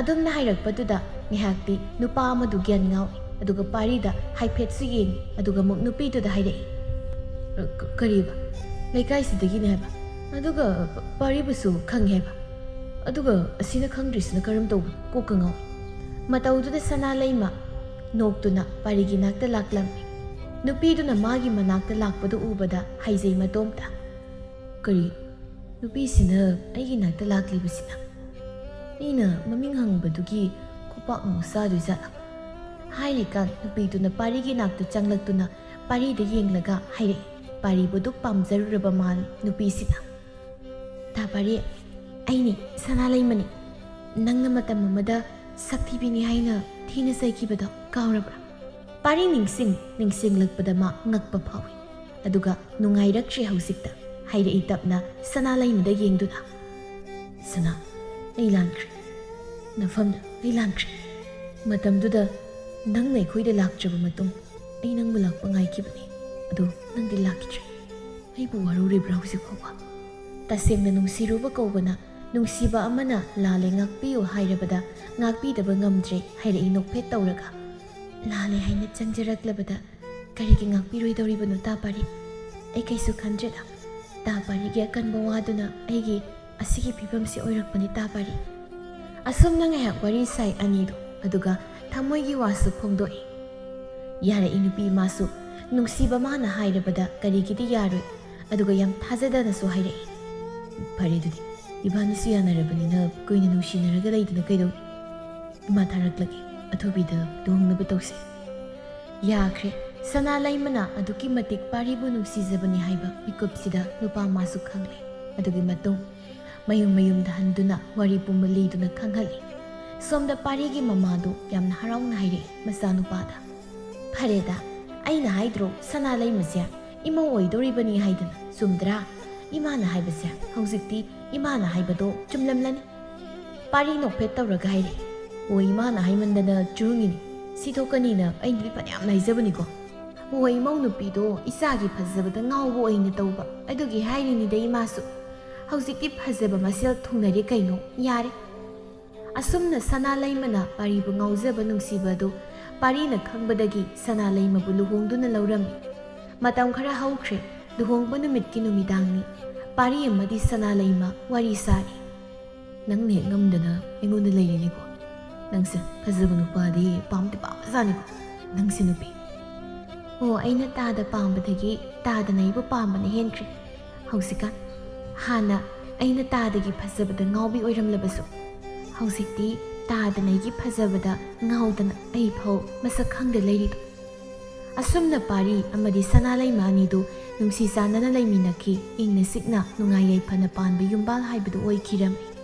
ꯑꯗꯨꯝꯅ ꯍꯥꯏꯔꯛꯄꯗꯨꯗ ꯉꯥꯏꯍꯥꯛꯇꯤ ꯅꯨꯄꯥ ꯑꯃꯗꯨ ꯒ꯭ꯌꯥꯟ ꯉꯥꯎꯏ, ꯑꯗꯨꯒ ꯄꯥꯔꯤꯗ ꯍꯥꯏꯐꯦꯠꯁꯨ ꯌꯦꯡꯏ, ꯑꯗꯨꯒ ꯑꯃꯨꯛ ꯅꯨꯄꯤꯗꯨꯗ ꯍꯥꯏꯔꯛꯏ, "ꯑ, ꯀ-, ꯀꯔꯤꯕ? ꯂꯩꯀꯥꯏꯁꯤꯗꯒꯤꯅꯤ ꯍꯥꯏꯕ? ꯑꯗꯨꯒ ꯄ-, ꯄꯥꯔꯤꯕꯨꯁꯨ ꯈꯪꯉꯦ ꯍꯥꯏꯕ? ꯑꯗꯨꯒ ꯑꯁꯤꯅ ꯈꯪꯗ꯭ꯔꯤꯁꯤꯅ ꯀꯔꯝ ꯇꯧꯕꯅꯣ? ꯀꯣꯛꯀ ꯉꯥꯎꯏ"꯫ ꯃꯇꯧꯗꯨꯗ ꯁꯅꯥ ꯂꯩꯃ ꯅꯣꯛꯇꯨꯅ ꯄꯥꯔꯤꯒꯤ ꯅꯥꯛꯇ ꯂꯥꯛꯂꯝꯃꯤ꯫ ꯅꯨꯄꯤꯗꯨꯅ ꯃꯥꯒꯤ ꯃꯅꯥꯛꯇ ꯂꯥꯛꯄꯗꯨ ꯎꯕꯗ ꯍꯥꯏꯖꯩ ꯃꯇꯣꯝꯇ, "ꯀꯔꯤ? ꯅꯨꯄꯤꯁꯤꯅ ꯑꯩꯒꯤ ꯅꯥꯛꯇ ꯂꯥꯛꯂꯤꯕꯁꯤꯅ? ꯑꯩꯅ ꯃꯃꯤꯡ ꯍꯪꯕꯗꯨꯒꯤ ꯈꯨꯄꯥꯛ ꯑꯃꯨꯛ ꯆꯥꯗꯣꯏꯖꯥꯠꯂ?" ꯍꯥꯏꯔꯤꯀꯥꯟ ꯅꯨꯄꯤꯗꯨꯅ ꯄꯥꯔꯤꯒꯤ ꯅꯥꯛꯇ ꯆꯪꯂꯛꯇꯨꯅ ꯄꯥꯔꯤꯗ ꯌꯦꯡꯂꯒ ꯍꯥꯏꯔꯛꯏ꯫ ꯄꯥꯔꯤꯕꯨ ꯗꯨꯛ ꯄꯥꯝꯖꯔꯨꯔꯕ ꯃꯥꯜꯂꯤ ꯅꯨꯄꯤꯁꯤꯅ꯫ "ꯇꯥ ꯄꯥꯔꯤ, ꯑꯩꯅꯤ ꯁꯅꯥ ꯂꯩꯃꯅꯤ꯫ ꯅꯪꯅ ꯃꯇꯝ ꯑꯃꯗ ꯁꯛꯊꯤꯕꯤꯅꯤ ꯍꯥꯏꯅ ꯊꯤꯅ ꯆꯩꯈꯤꯕꯗꯣ ꯀꯥꯎꯔꯕ꯭ꯔꯥ?" ꯄꯥꯔꯤ ꯅꯤꯡꯁꯤꯡ ꯅꯤꯡꯁꯤꯡꯂꯛꯄꯗ ꯃꯥ ꯉꯛꯄ ꯐꯥꯎꯏ꯫ ꯑꯗꯨꯒ ꯅꯨꯡꯉꯥꯏꯔꯛꯇ꯭ꯔꯦ ꯍꯧꯖꯤꯛꯇ, ꯍꯥꯏꯔꯛꯏ ꯇꯞꯅ ꯁꯅꯥ ꯂꯩꯃꯗ ꯌꯦꯡꯗꯨꯅ꯫ "ꯁꯅꯥ, ꯑꯩ ꯂꯥꯟꯈ꯭ꯔꯦ꯫ ꯅꯐꯝꯗ ꯑꯩ ꯂꯥꯟꯈ꯭ꯔꯦ꯫ ꯃꯇꯝꯗꯨꯗ ꯅꯪꯅ ꯑꯩꯈꯣꯏꯗ ꯂꯥꯛꯇ꯭ꯔꯕ ꯃꯇꯨꯡ ꯑꯩ ꯅꯪꯕꯨ ꯂꯥꯛꯄ ꯉꯥꯏꯈꯤꯕꯅꯤ꯫ ꯑꯗꯨ ꯅꯪꯗꯤ ꯂꯥꯛꯈꯤꯗ꯭ꯔꯦ꯫ ꯑꯩꯕꯨ ꯋꯥꯔꯧꯔꯤꯕ꯭ꯔꯥ ꯍꯧꯖꯤꯛ ꯐꯥꯎꯕ?" "ꯇꯁꯦꯡꯅ ꯅꯨꯡꯁꯤꯔꯨꯕ ꯀꯧꯕꯅ ꯅꯨꯡꯁꯤꯕ ꯑꯃꯅ ꯂꯥꯜꯂꯦ ꯉꯥꯛꯄꯤꯌꯨ ꯍꯥꯏꯔꯕꯗ ꯉꯥꯛꯄꯤꯗꯕ ꯉꯝꯗ꯭ꯔꯦ" ꯍꯥꯏꯔꯛꯏ ꯅꯣꯛꯐꯦꯠ ꯇꯧꯔꯒ꯫ "ꯂꯥꯜꯂꯦ ꯍꯥꯏꯅ ꯆꯪꯖꯔꯛꯂꯕꯗ ꯀꯔꯤꯒꯤ ꯉꯥꯛꯄꯤꯔꯣꯏꯗꯧꯔꯤꯕꯅꯣ ꯇꯥ ꯄꯥꯔꯤ? ꯑꯩ ꯀꯩꯁꯨ ꯈꯟꯗ꯭ꯔꯦꯗ꯫ ꯇꯥ ꯄꯥꯔꯤꯒꯤ ꯑꯀꯟꯕ ꯋꯥꯗꯨꯅ ꯑꯩꯒꯤ ꯑꯁꯤꯒꯤ ꯐꯤꯕꯝꯁꯤ ꯑꯣꯏꯔꯛꯄꯅꯤ ꯇꯥ ꯄꯥꯔꯤ꯫" ꯑꯁꯨꯝꯅ ꯉꯥꯏꯍꯥꯛ ꯋꯥꯔꯤ ꯁꯥꯏ ꯑꯅꯤꯗꯣ, ꯑꯗꯨꯒ ꯊꯃꯣꯏꯒꯤ ꯋꯥꯁꯨ ꯐꯣꯡꯗꯣꯛꯏ꯫ ꯌꯥꯔꯛꯏ ꯅꯨꯄꯤ ꯃꯥꯁꯨ, ꯅꯨꯡꯁꯤꯕ ꯃꯥꯅ ꯍꯥꯏꯔꯕꯗ ꯀꯔꯤꯒꯤꯗꯤ ꯌꯥꯔꯣꯏ? ꯑꯗꯨꯒ ꯌꯥꯝ ꯊꯥꯖꯗꯅꯁꯨ ꯍꯥꯏꯔꯛꯏ꯫ "ꯐꯔꯦ ꯑꯗꯨꯗꯤ, ꯏꯕꯥꯅꯤꯁꯨ ꯌꯥꯅꯔꯕꯅꯤꯅ ꯀꯨꯏꯅ ꯅꯨꯡꯁꯤꯅꯔꯒ ꯂꯩꯗꯨꯅ ꯀꯩꯗꯧꯏ? ꯏꯃꯥ ꯊꯥꯔꯛꯂꯒꯦ, ꯑꯊꯨꯕꯤꯗ ꯂꯨꯍꯣꯡꯅꯕ ꯇꯧꯁꯦ꯫" ꯌꯥꯈ꯭ꯔꯦ꯫ ꯁꯅꯥ ꯂꯩꯃꯅ ꯑꯗꯨꯛꯀꯤ ꯃꯇꯤꯛ ꯄꯥꯔꯤꯕꯨ ꯅꯨꯡꯁꯤꯖꯕꯅꯤ ꯍꯥꯏꯕ ꯃꯤꯀꯨꯞꯁꯤꯗ ꯅꯨꯄꯥ ꯃꯥꯁꯨ ꯈꯪꯂꯦ꯫ ꯑꯗꯨꯒꯤ ꯃꯇꯨꯡ ꯃꯌꯨꯝ ꯃꯌꯨꯝꯗ ꯍꯟꯗꯨꯅ ꯋꯥꯔꯤ ꯄꯨꯝꯕ ꯂꯤꯗꯨꯅ ꯈꯪꯍꯜꯂꯤ꯫ ꯁꯣꯝꯗ ꯄꯥꯔꯤꯒꯤ ꯃꯃꯥꯗꯨ ꯌꯥꯝꯅ ꯍꯔꯥꯎꯅ ꯍꯥꯏꯔꯛꯏ ꯃꯆꯥꯅꯨꯄꯥꯗ, "ꯐꯔꯦꯗ, ꯑꯩꯅ ꯍꯥꯏꯗ꯭ꯔꯣ ꯁꯅꯥ ꯂꯩꯃꯁꯦ ꯏꯃꯧ ꯑꯣꯏꯗꯧꯔꯤꯕꯅꯤ ꯍꯥꯏꯗꯅ, ꯆꯨꯝꯗ꯭ꯔꯥ? ꯏꯃꯥꯅ ꯍꯥꯏꯕꯁꯦ ꯍꯧꯖꯤꯛꯇꯤ ꯏꯃꯥꯅ ꯍꯥꯏꯕꯗꯣ ꯆꯨꯝꯂꯝꯂꯅꯤ꯫" ꯄꯥꯔꯤ ꯅꯣꯛꯐꯦꯠ ꯇꯧꯔꯒ ꯍꯥꯏꯔꯛꯏ, "ꯑꯣ, ꯏꯃꯥꯅ ꯍꯥꯏꯃꯟꯗꯅ ꯆꯨꯔꯨꯡꯉꯤꯅꯤ꯫ ꯁꯤ ꯊꯣꯛꯀꯅꯤꯅ ꯑꯩꯅꯗꯤ ꯐꯅꯌꯥꯝ ꯍꯥꯏꯖꯕꯅꯤꯀꯣ꯫ ꯑꯣ, ꯏꯃꯧ ꯅꯨꯄꯤꯗꯣ ꯏꯆꯥꯒꯤ ꯐꯖꯕꯗ ꯉꯥꯎꯕ ꯑꯣꯏꯅ ꯇꯧꯕ, ꯑꯗꯨꯒꯤ ꯍꯥꯏꯔꯤꯅꯤꯗ ꯏꯃꯥꯁꯨ꯫ ꯍꯧꯖꯤꯛꯇꯤ ꯐꯖꯕ ꯃꯁꯦꯜ ꯊꯨꯡꯅꯔꯦ ꯀꯩꯅꯣ, ꯌꯥꯔꯦ꯫" ꯑꯁꯨꯝꯅ ꯁꯅꯥ ꯂꯩꯃꯅ ꯄꯥꯔꯤꯕꯨ ꯉꯥꯎꯖꯕ ꯅꯨꯡꯁꯤꯕ ꯑꯗꯨ ꯄꯥꯔꯤꯅ ꯈꯪꯕꯗꯒꯤ ꯁꯅꯥ ꯂꯩꯃꯕꯨ ꯂꯨꯍꯣꯡꯗꯨꯅ ꯂꯧꯔꯝꯃꯤ꯫ ꯃꯇꯝ ꯈꯔ ꯍꯧꯈ꯭ꯔꯦ꯫ ꯂꯨꯍꯣꯡꯕ ꯅꯨꯃꯤꯠꯀꯤ ꯅꯨꯃꯤꯗꯥꯡꯅꯤ꯫ ꯄꯥꯔꯤ ꯑꯃꯗꯤ ꯁꯅꯥ ꯂꯩꯃ ꯋꯥꯔꯤ ꯁꯥꯔꯤ꯫ "ꯅꯪꯅ ꯍꯦꯛ ꯉꯝꯗꯅ ꯑꯩꯉꯣꯟꯗ ꯂꯩꯔꯦꯅꯦꯀꯣ꯫ ꯅꯪꯁꯦ ꯐꯖꯕ ꯅꯨꯄꯥꯗꯤ ꯄꯥꯝꯗꯤ ꯄꯥꯝꯕꯖꯥꯠꯅꯤꯀꯣ ꯅꯪꯁꯦ ꯅꯨꯄꯤ꯫" ꯑꯣ, ꯑꯩꯅ ꯇꯥꯗ ꯄꯥꯝꯕꯗꯒꯤ ꯇꯥꯗꯅ ꯑꯩꯕꯨ ꯄꯥꯝꯕꯅ ꯍꯦꯟꯈ꯭ꯔꯦ ꯍꯧꯖꯤꯛꯀꯥꯟ꯫ ꯍꯥꯟꯅ ꯑꯩꯅ ꯇꯥꯗꯒꯤ ꯐꯖꯕꯗ ꯉꯥꯎꯕꯤ ꯑꯣꯏꯔꯝꯂꯕꯁꯨ, ꯍꯧꯖꯤꯛꯇꯤ ꯇꯥꯗꯅ ꯑꯩꯒꯤ ꯐꯖꯕꯗ ꯉꯥꯎꯗꯅ ꯑꯩ ꯐꯥꯎ ꯃꯁꯛ ꯈꯪꯗ ꯂꯩꯔꯤꯗꯣ꯫ ꯑꯁꯨꯝꯅ ꯄꯥꯔꯤ ꯑꯃꯗꯤ ꯁꯅꯥ ꯂꯩꯃ ꯑꯅꯤꯗꯨ ꯅꯨꯡꯁꯤ ꯆꯥꯟꯅꯅ ꯂꯩꯃꯤꯟꯅꯈꯤ꯫ ꯏꯪꯅ ꯆꯤꯛꯅ ꯅꯨꯡꯉꯥꯏ ꯌꯥꯏꯐꯅ ꯄꯥꯟꯕ ꯌꯨꯝꯕꯥꯜ ꯍꯥꯏꯕꯗꯨ ꯑꯣꯏꯈꯤꯔꯝꯃꯤ꯫